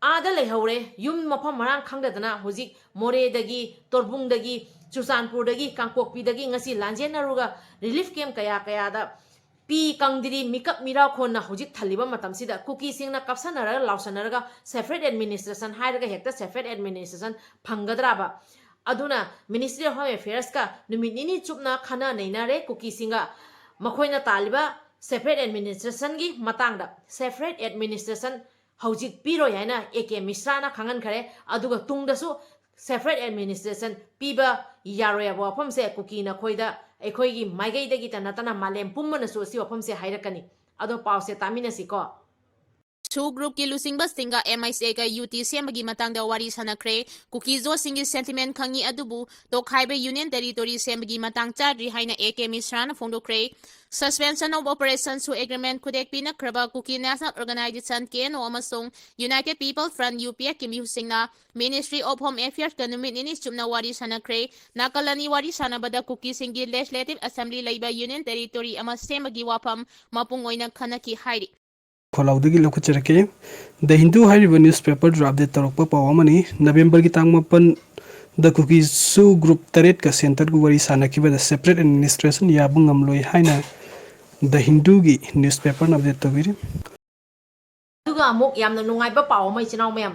ꯑꯥꯗ ꯂꯩꯍꯧꯔꯦ꯫ ꯌꯨꯝ ꯃꯐꯝ ꯃꯔꯥꯡ ꯈꯪꯗꯗꯅ ꯍꯧꯖꯤꯛ ꯃꯣꯔꯦꯗꯒꯤ, ꯇꯣꯔꯕꯨꯡꯗꯒꯤ, ꯆꯨꯔꯆꯥꯟꯄꯨꯔꯗꯒꯤ, ꯀꯥꯡꯄꯣꯛꯄꯤꯗꯒꯤ ꯉꯁꯤ ꯂꯥꯟꯖꯦꯟꯅꯔꯨꯒ relief camp ꯀꯌꯥ ꯀꯌꯥꯗ ꯄꯤ ꯀꯪꯗ꯭ꯔꯤ, ꯃꯤꯀꯞ ꯃꯤꯔꯥꯎꯈꯣꯟꯅ ꯍꯧꯖꯤꯛ ꯊꯜꯂꯤꯕ ꯃꯇꯝꯁꯤꯗ ꯀꯨꯀꯤꯁꯤꯡꯅ ꯀꯥꯞꯁꯟꯅꯔꯒ ꯂꯥꯎꯁꯟꯅꯔꯒ separate administration ꯍꯥꯏꯔꯒ ꯍꯦꯛꯇ separate administration ꯐꯪꯒꯗ꯭ꯔꯥꯕ? ꯑꯗꯨꯅ Ministry of Home Affairsꯀ ꯅꯨꯃꯤꯠ ꯅꯤꯅꯤ ꯆꯨꯞꯅ ꯈꯟꯅ ꯅꯩꯅꯔꯦ ꯀꯨꯀꯤꯁꯤꯡꯒ꯫ ꯃꯈꯣꯏꯅ ꯇꯥꯜꯂꯤꯕ separate administrationꯒꯤ ꯃꯇꯥꯡꯗ, separate administration ꯍꯧꯖꯤꯛ ꯄꯤꯔꯣꯏ ꯍꯥꯏꯅ ꯑꯦ ꯀꯦ ꯃꯤꯁ꯭ꯔꯥꯅ ꯈꯪꯍꯟꯈ꯭ꯔꯦ꯫ ꯑꯗꯨꯒ ꯇꯨꯡꯗꯁꯨ separate administration ꯄꯤꯕ ꯌꯥꯔꯣꯏ ꯍꯥꯏꯕ ꯋꯥꯐꯝꯁꯦ ꯀꯨꯀꯤ ꯅꯈꯣꯏꯗ ꯑꯩꯈꯣꯏꯒꯤ ꯃꯥꯏꯀꯩꯗꯒꯤꯇ ꯅꯠꯇꯅ ꯃꯥꯂꯦꯝ ꯄꯨꯝꯕꯅꯁꯨ ꯑꯁꯤ ꯋꯥꯐꯝꯁꯦ ꯍꯥꯏꯔꯛꯀꯅꯤ꯫ ꯑꯗꯣ ꯄꯥꯎꯁꯦ ꯇꯥꯃꯤꯟꯅꯁꯤꯀꯣ꯫ ꯁꯨ ꯒ꯭ꯔꯨꯞꯀꯤ ꯂꯨꯆꯤꯡꯕꯁꯤꯡꯒ M I C ꯑꯦꯒ U T ꯁꯦꯝꯕꯒꯤ ꯃꯇꯥꯡꯗ ꯋꯥꯔꯤ ꯁꯥꯟꯅꯈ꯭ꯔꯦ꯫ ꯀꯨꯀꯤ ꯖꯣꯁꯤꯡꯒꯤ ꯁꯦꯟꯇꯤꯃꯦꯟ ꯈꯪꯉꯤ, ꯑꯗꯨꯕꯨ ꯇꯣꯈꯥꯏꯕ ꯌꯨꯅꯤꯌꯟ ꯇꯦꯔꯤꯇꯣꯔꯤ ꯁꯦꯝꯕꯒꯤ ꯃꯇꯥꯡ ꯆꯥꯗ꯭ꯔꯤ ꯍꯥꯏꯅ ꯑꯦ ꯀꯦ ꯃꯤꯁ꯭ꯔꯥꯅ ꯐꯣꯡꯗꯣꯛꯈ꯭ꯔꯦ꯫ Suspension of Operation ꯁꯨ ꯑꯦꯒ꯭ꯔꯤꯃꯦꯟ ꯈꯨꯗꯦꯛ ꯄꯤꯅꯈ꯭ꯔꯕ Kuki national organisation K N O ꯑꯃꯁꯨꯡ United People Front, U P ꯑꯦꯐꯀꯤ ꯃꯤꯍꯨꯠꯁꯤꯡꯅ Ministry of Home Affairsꯀ ꯅꯨꯃꯤꯠ ꯅꯤꯅꯤ ꯆꯨꯞꯅ ꯋꯥꯔꯤ ꯁꯥꯟꯅꯈ꯭ꯔꯦ꯫ ꯅꯥꯀꯜ ꯑꯅꯤ ꯋꯥꯔꯤ ꯁꯥꯟꯅꯕꯗ ꯀꯨꯀꯤꯁꯤꯡꯒꯤ Legislative Assembly ꯂꯩꯕ ꯌꯨꯅꯤꯌꯟ ꯇꯦꯔꯤꯇꯣꯔꯤ ꯑꯃ ꯁꯦꯝꯕꯒꯤ ꯋꯥꯐꯝ ꯃꯄꯨꯡ ꯑꯣꯏꯅ ꯈꯟꯅꯈꯤ ꯍꯥꯏꯔꯤ꯫ ꯈꯣꯜꯂꯥꯎꯗꯒꯤ ꯂꯧꯈꯠꯆꯔꯛꯀꯦ꯫ ꯗ ꯍꯤꯟꯗꯨ ꯍꯥꯏꯔꯤꯕ ꯅ꯭ꯌꯨꯁꯄꯦꯄꯔꯗꯨ ꯑꯞꯗꯦꯠ ꯇꯧꯔꯛꯄ ꯄꯥꯎ ꯑꯃꯅꯤ꯫ ꯅꯕꯦꯝꯕꯔꯒꯤ ꯇꯥꯡ ꯃꯥꯄꯟ ꯗ ꯀꯨꯀꯤ ꯁꯨ ꯒ꯭ꯔꯨꯞ ꯇꯔꯦꯠꯀ ꯁꯦꯟꯇꯔꯒ ꯋꯥꯔꯤ ꯁꯥꯟꯅꯈꯤꯕꯗ separate administration ꯌꯥꯕ ꯉꯝꯂꯣꯏ ꯍꯥꯏꯅ ꯗ ꯍꯤꯟꯗꯨꯒꯤ ꯅ꯭ꯌꯨꯁꯄꯦꯄꯔꯅ ꯑꯞꯗꯦꯠ ꯇꯧꯕꯤꯔꯤ꯫ ꯑꯗꯨꯒ ꯑꯃꯨꯛ ꯌꯥꯝꯅ ꯅꯨꯡꯉꯥꯏꯕ ꯄꯥꯎ ꯑꯃ, ꯏꯆꯤꯟ ꯏꯅꯥꯎ ꯃꯌꯥꯝ,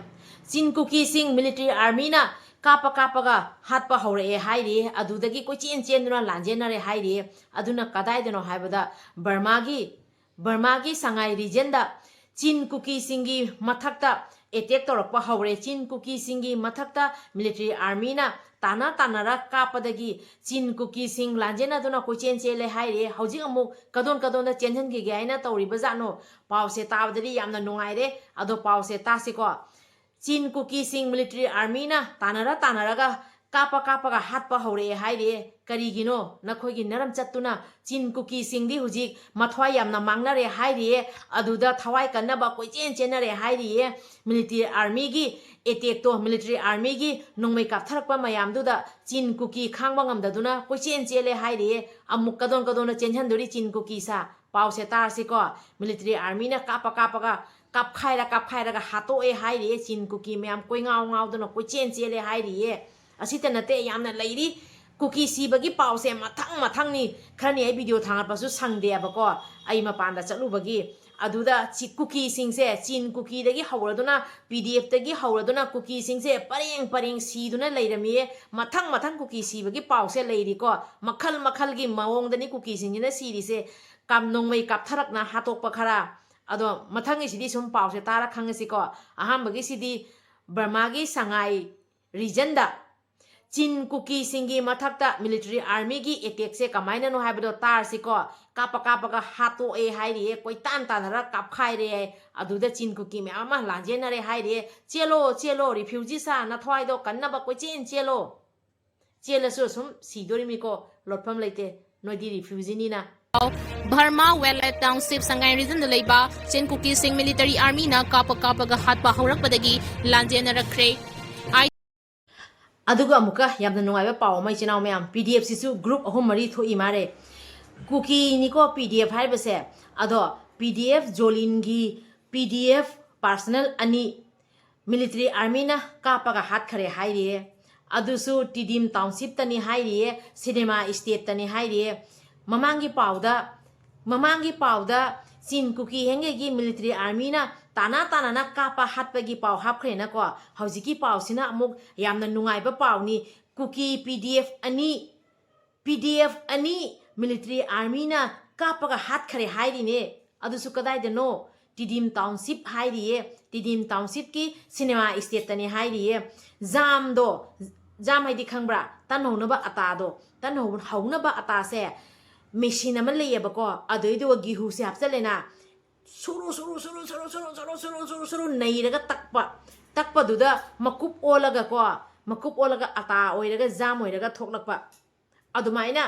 ꯆꯤꯟ ꯀꯨꯀꯤꯁꯤꯡ ꯃꯤꯂꯤꯇꯔꯤ ꯑꯥꯔꯃꯤꯅ ꯀꯥꯞꯄ ꯀꯥꯞꯄꯒ ꯍꯥꯠꯄ ꯍꯧꯔꯛꯑꯦ ꯍꯥꯏꯔꯤꯌꯦ꯫ ꯑꯗꯨꯗꯒꯤ ꯀꯣꯏꯆꯦꯟ ꯆꯦꯟꯗꯨꯅ ꯂꯥꯟꯖꯦꯟꯅꯔꯦ ꯍꯥꯏꯔꯤꯌꯦ꯫ ꯑꯗꯨꯅ ꯀꯗꯥꯏꯗꯅꯣ ꯍꯥꯏꯕꯗ ꯕꯔꯃꯥꯒꯤ, ꯕꯔꯃꯥꯒꯤ ꯁꯉꯥꯏ ꯔꯤꯖꯟꯗ ꯆꯤꯟ ꯀꯨꯀꯤꯁꯤꯡꯒꯤ ꯃꯊꯛꯇ ꯑꯦꯇꯦꯛ ꯇꯧꯔꯛꯄ ꯍꯧꯔꯦ꯫ ꯆꯤꯟ ꯀꯨꯀꯤꯁꯤꯡꯒꯤ ꯃꯊꯛꯇ ꯃꯤꯂꯤꯇꯔꯤ ꯑꯥꯔꯃꯤꯅ ꯇꯥꯟꯅ ꯇꯥꯟꯅꯔ ꯀꯥꯞꯄꯗꯒꯤ ꯆꯤꯟ ꯀꯨꯀꯤꯁꯤꯡ ꯂꯥꯟꯖꯦꯟꯅꯗꯨꯅ ꯀꯣꯏꯆꯦꯟ ꯆꯦꯜꯂꯦ ꯍꯥꯏꯔꯤꯌꯦ꯫ ꯍꯧꯖꯤꯛ ꯑꯃꯨꯛ ꯀꯗꯣꯟ ꯀꯗꯣꯟꯗ ꯆꯦꯟꯁꯤꯟꯈꯤꯒꯦ ꯍꯥꯏꯅ ꯇꯧꯔꯤꯕ ꯖꯥꯠꯅꯣ? ꯄꯥꯎꯁꯦ ꯇꯥꯕꯗꯗꯤ ꯌꯥꯝꯅ ꯅꯨꯡꯉꯥꯏꯔꯦ꯫ ꯑꯗꯣ ꯄꯥꯎꯁꯦ ꯇꯥꯁꯤꯀꯣ꯫ ꯆꯤꯟ ꯀꯨꯀꯤꯁꯤꯡ ꯃꯤꯂꯤꯇꯔꯤ ꯑꯥꯔꯃꯤꯅ ꯇꯥꯟꯅꯔ ꯇꯥꯟꯅꯔꯒ ꯀꯥꯞꯄ ꯀꯥꯞꯄꯒ ꯍꯥꯠꯄ ꯍꯧꯔꯛꯑꯦ ꯍꯥꯏꯔꯤꯌꯦ꯫ ꯀꯔꯤꯒꯤꯅꯣ? ꯅꯈꯣꯏꯒꯤ ꯅꯔꯝ ꯆꯠꯇꯨꯅ ꯆꯤꯟ ꯀꯨꯀꯤꯁꯤꯡꯗꯤ ꯍꯧꯖꯤꯛ ꯃꯊ꯭ꯋꯥꯏ ꯌꯥꯝꯅ ꯃꯥꯡꯅꯔꯦ ꯍꯥꯏꯔꯤꯌꯦ꯫ ꯑꯗꯨꯗ ꯊꯋꯥꯏ ꯀꯟꯅꯕ ꯀꯣꯏꯆꯦꯟ ꯆꯦꯟꯅꯔꯦ ꯍꯥꯏꯔꯤꯌꯦ꯫ ꯃꯤꯂꯤꯇꯔꯤ ꯑꯥꯔꯃꯤꯒꯤ ꯑꯦꯇꯦꯛꯇꯣ, ꯃꯤꯂꯤꯇꯔꯤ ꯑꯥꯔꯃꯤꯒꯤ ꯅꯣꯡꯃꯩ ꯀꯥꯞꯊꯔꯛꯄ ꯃꯌꯥꯝꯗꯨꯗ ꯆꯤꯟ ꯀꯨꯀꯤ ꯈꯥꯡꯕ ꯉꯝꯗꯗꯨꯅ ꯀꯣꯏꯆꯦꯟ ꯆꯦꯜꯂꯦ ꯍꯥꯏꯔꯤꯌꯦ꯫ ꯑꯃꯨꯛ ꯀꯗꯣꯟ ꯀꯗꯣꯟꯗ ꯆꯦꯟꯁꯤꯟꯗꯣꯔꯤ ꯆꯤꯟ ꯀꯨꯀꯤ ꯁꯥ? ꯄꯥꯎꯁꯦ ꯇꯥꯔꯁꯤꯀꯣ꯫ ꯃꯤꯂꯤꯇꯔꯤ ꯑꯥꯔꯃꯤꯅ ꯀꯥꯞꯄ ꯀꯥꯞꯄꯒ, ꯀꯥꯞꯈꯥꯏꯔ ꯀꯥꯞꯈꯥꯏꯔꯒ ꯍꯥꯠꯇꯣꯛꯑꯦ ꯍꯥꯏꯔꯤꯌꯦ꯫ ꯆꯤꯟ ꯀꯨꯀꯤ ꯃꯌꯥꯝ ꯀꯣꯏꯉꯥꯎ ꯉꯥꯎꯗꯨꯅ ꯀꯣꯏꯆꯦꯟ ꯆꯦꯜꯂꯦ ꯍꯥꯏꯔꯤꯌꯦ꯫ ꯑꯁꯤꯇ ꯅꯠꯇꯦ, ꯌꯥꯝꯅ ꯂꯩꯔꯤ꯫ ꯀꯨꯀꯤ ꯁꯤꯕꯒꯤ ꯄꯥꯎꯁꯦ ꯃꯊꯪ ꯃꯊꯪꯅꯤ꯫ ꯈꯔꯅꯤ ꯑꯩ ꯚꯤꯗꯤꯑꯣ ꯊꯥꯡꯒꯠꯄꯁꯨ ꯁꯪꯗꯦꯕꯀꯣ, ꯑꯩ ꯃꯄꯥꯟꯗ ꯆꯠꯂꯨꯕꯒꯤ꯫ ꯑꯗꯨꯗ ꯆꯤ-, ꯀꯨꯀꯤꯁꯤꯡꯁꯦ, ꯆꯤꯟ ꯀꯨꯀꯤꯗꯒꯤ ꯍꯧꯔꯗꯨꯅ, ꯄꯤ ꯗꯤ ꯑꯦꯐꯇꯒꯤ ꯍꯧꯔꯗꯨꯅ ꯀꯨꯀꯤꯁꯤꯡꯁꯦ ꯄꯔꯦꯡ ꯄꯔꯦꯡ ꯁꯤꯗꯨꯅ ꯂꯩꯔꯝꯃꯤꯌꯦ꯫ ꯃꯊꯪ ꯃꯊꯪ ꯀꯨꯀꯤ ꯁꯤꯕꯒꯤ ꯄꯥꯎꯁꯦ ꯂꯩꯔꯤꯀꯣ꯫ ꯃꯈꯜ ꯃꯈꯜꯒꯤ ꯃꯑꯣꯡꯗꯅꯤ ꯀꯨꯀꯤꯁꯤꯡꯁꯤꯅ ꯁꯤꯔꯤꯁꯦ꯫ ꯀꯥꯞ-, ꯅꯣꯡꯃꯩ ꯀꯥꯞꯊꯔꯛꯅ ꯍꯥꯠꯇꯣꯛꯄ ꯈꯔ, ꯑꯗꯣ ꯃꯊꯪꯒꯤꯁꯤꯗꯤ ꯁꯨꯝ ꯄꯥꯎꯁꯦ ꯇꯥꯔ ꯈꯪꯉꯁꯤꯀꯣ꯫ ꯑꯍꯥꯟꯕꯒꯤꯁꯤꯗꯤ ꯕꯔꯃꯥꯒꯤ ꯁꯉꯥꯏ ꯔꯤꯖꯟꯗ ꯆꯤꯟ ꯀꯨꯀꯤꯁꯤꯡꯒꯤ ꯃꯊꯛꯇ ꯃꯤꯂꯤꯇꯔꯤ ꯑꯥꯔꯃꯤꯒꯤ ꯑꯦꯇꯦꯛꯁꯦ ꯀꯃꯥꯏꯅꯅꯣ ꯍꯥꯏꯕꯗꯣ ꯇꯥꯔꯁꯤꯀꯣ꯫ ꯀꯥꯞꯄ ꯀꯥꯞꯄꯒ ꯍꯥꯠꯇꯣꯛꯑꯦ ꯍꯥꯏꯔꯤꯌꯦ, ꯀꯣꯏꯇꯥꯟ ꯇꯥꯟꯅꯔ ꯀꯥꯞꯈꯥꯏꯔꯦ꯫ ꯑꯗꯨꯗ ꯆꯤꯟ ꯀꯨꯀꯤ ꯃꯌꯥꯝ ꯑꯃ ꯂꯥꯟꯖꯦꯟꯅꯔꯦ ꯍꯥꯏꯔꯤꯌꯦ꯫ "ꯆꯦꯜꯂꯣ, ꯆꯦꯜꯂꯣ, ꯔꯤꯐ꯭ꯌꯨꯖꯤ ꯁꯥ, ꯅꯊ꯭ꯋꯥꯏꯗꯣ ꯀꯟꯅꯕ ꯀꯣꯏꯆꯦꯟ ꯆꯦꯜꯂꯣ꯫ ꯆꯦꯜꯂꯁꯨ ꯑꯁꯨꯝ ꯁꯤꯗꯣꯔꯤꯃꯤꯀꯣ, ꯂꯣꯠꯐꯝ ꯂꯩꯇꯦ, ꯅꯣꯏꯗꯤ ꯔꯤꯐ꯭ꯌꯨꯖꯤꯅꯤꯅ"꯫ ꯕꯔꯃꯥ ꯋꯦꯂꯦꯠ ꯇꯥꯎꯟꯁꯤꯞ ꯁꯉꯥꯏ ꯔꯤꯖꯟꯗ ꯂꯩꯕ ꯆꯤꯟ ꯀꯨꯀꯤꯁꯤꯡ ꯃꯤꯂꯤꯇꯔꯤ ꯑꯥꯔꯃꯤꯅ ꯀꯥꯞꯄ ꯀꯥꯞꯄꯒ ꯍꯥꯠꯄ ꯍꯧꯔꯛꯄꯗꯒꯤ ꯂꯥꯟꯖꯦꯟꯅꯔꯛꯈ꯭ꯔꯦ꯫ ꯑꯗꯨꯒ ꯑꯃꯨꯛꯀ ꯌꯥꯝꯅ ꯅꯨꯡꯉꯥꯏꯕ ꯄꯥꯎ ꯑꯃ, ꯏꯆꯤꯟ ꯏꯅꯥꯎ ꯃꯌꯥꯝ, ꯄꯤ ꯗꯤ ꯑꯦꯐꯁꯤꯁꯨ ꯒ꯭ꯔꯨꯞ ꯑꯍꯨꯝ ꯃꯔꯤ ꯊꯣꯛꯏ ꯃꯥꯜꯂꯦ꯫ ꯀꯨꯀꯤꯅꯤꯀꯣ ꯄꯤ ꯗꯤ ꯑꯦꯐ ꯍꯥꯏꯔꯤꯕꯁꯦ꯫ ꯑꯗꯣ ꯄꯤ ꯗꯤ ꯑꯦꯐ ꯖꯣꯂꯤꯟꯒꯤ ꯄꯤ ꯗꯤ ꯑꯦꯐ ꯄꯥꯔꯁꯅꯦꯜ ꯑꯅꯤ ꯃꯤꯂꯤꯇꯔꯤ ꯑꯥꯔꯃꯤꯅ ꯀꯥꯞꯄꯒ ꯍꯥꯠꯈꯔꯦ ꯍꯥꯏꯔꯤꯌꯦ꯫ ꯑꯗꯨꯁꯨ ꯇꯤꯗꯤꯝ ꯇꯥꯎꯟꯁꯤꯞꯇꯅꯤ ꯍꯥꯏꯔꯤꯌꯦ, ꯁꯤꯅꯦꯃꯥ ꯏꯁꯇꯦꯠꯇꯅꯤ ꯍꯥꯏꯔꯤꯌꯦ꯫ ꯃꯃꯥꯡꯒꯤ ꯄꯥꯎꯗ, ꯃꯃꯥꯡꯒꯤ ꯄꯥꯎꯗ ꯆꯤꯟ ꯀꯨꯀꯤ ꯍꯦꯡꯒꯩꯒꯤ ꯃꯤꯂꯤꯇꯔꯤ ꯑꯥꯔꯃꯤꯅ ꯇꯥꯅ ꯇꯥꯅꯅ ꯀꯥꯞꯄ ꯍꯥꯠꯄꯒꯤ ꯄꯥꯎ ꯍꯥꯞꯈ꯭ꯔꯦꯅꯀꯣ꯫ ꯍꯧꯖꯤꯛꯀꯤ ꯄꯥꯎꯁꯤꯅ ꯑꯃꯨꯛ ꯌꯥꯝꯅ ꯅꯨꯡꯉꯥꯏꯕ ꯄꯥꯎꯅꯤ꯫ ꯀꯨꯀꯤ ꯄꯤ ꯗꯤ ꯑꯦꯐ ꯑꯅꯤ, ꯄꯤ ꯗꯤ ꯑꯦꯐ ꯑꯅꯤ ꯃꯤꯂꯤꯇꯔꯤ ꯑꯥꯔꯃꯤꯅ ꯀꯥꯞꯄꯒ ꯍꯥꯠꯈꯔꯦ ꯍꯥꯏꯔꯤꯅꯦ꯫ ꯑꯗꯨꯁꯨ ꯀꯗꯥꯏꯗꯅꯣ? ꯇꯤꯗꯤꯝ ꯇꯥꯎꯟꯁꯤꯞ ꯍꯥꯏꯔꯤꯌꯦ꯫ ꯇꯤꯗꯤꯝ ꯇꯥꯎꯟꯁꯤꯞꯀꯤ ꯁꯤꯅꯦꯃꯥ ꯏꯁꯇꯦꯠꯇꯅꯤ ꯍꯥꯏꯔꯤꯌꯦ꯫ ꯖꯥꯝꯗꯣ, ꯖꯥꯝ ꯍꯥꯏꯗꯤ ꯈꯪꯕ꯭ꯔꯥ? ꯇꯟ ꯍꯧꯅꯕ ꯑꯇꯥꯗꯣ, ꯇꯟ ꯍꯧ-, ꯍꯧꯅꯕ ꯑꯇꯥꯁꯦ ꯃꯦꯁꯤꯟ ꯑꯃ ꯂꯩꯌꯦꯕꯀꯣ꯫ ꯑꯗꯨꯏꯗꯨꯒ ꯒꯤꯍꯨꯁꯦ ꯍꯥꯞꯆꯜꯂꯦꯅ, ꯁꯨꯔꯨ ꯁꯨꯔꯨ ꯁꯨꯔꯨ ꯁꯨꯔꯨ ꯁꯨꯔꯨ ꯁꯨꯔꯨ ꯁꯨꯔꯨ ꯁꯨꯔꯨ ꯁꯨꯔꯨ ꯁꯨꯔꯨ ꯅꯩꯔꯒ ꯇꯛꯄ, ꯇꯛꯄꯗꯨꯗ ꯃꯀꯨꯞ ꯑꯣꯜꯂꯒꯀꯣ, ꯃꯀꯨꯞ ꯑꯣꯜꯂꯒ ꯑꯇꯥ ꯑꯣꯏꯔꯒ ꯖꯥꯝ ꯑꯣꯏꯔꯒ ꯊꯣꯛꯂꯛꯄ꯫ ꯑꯗꯨꯃꯥꯏꯅ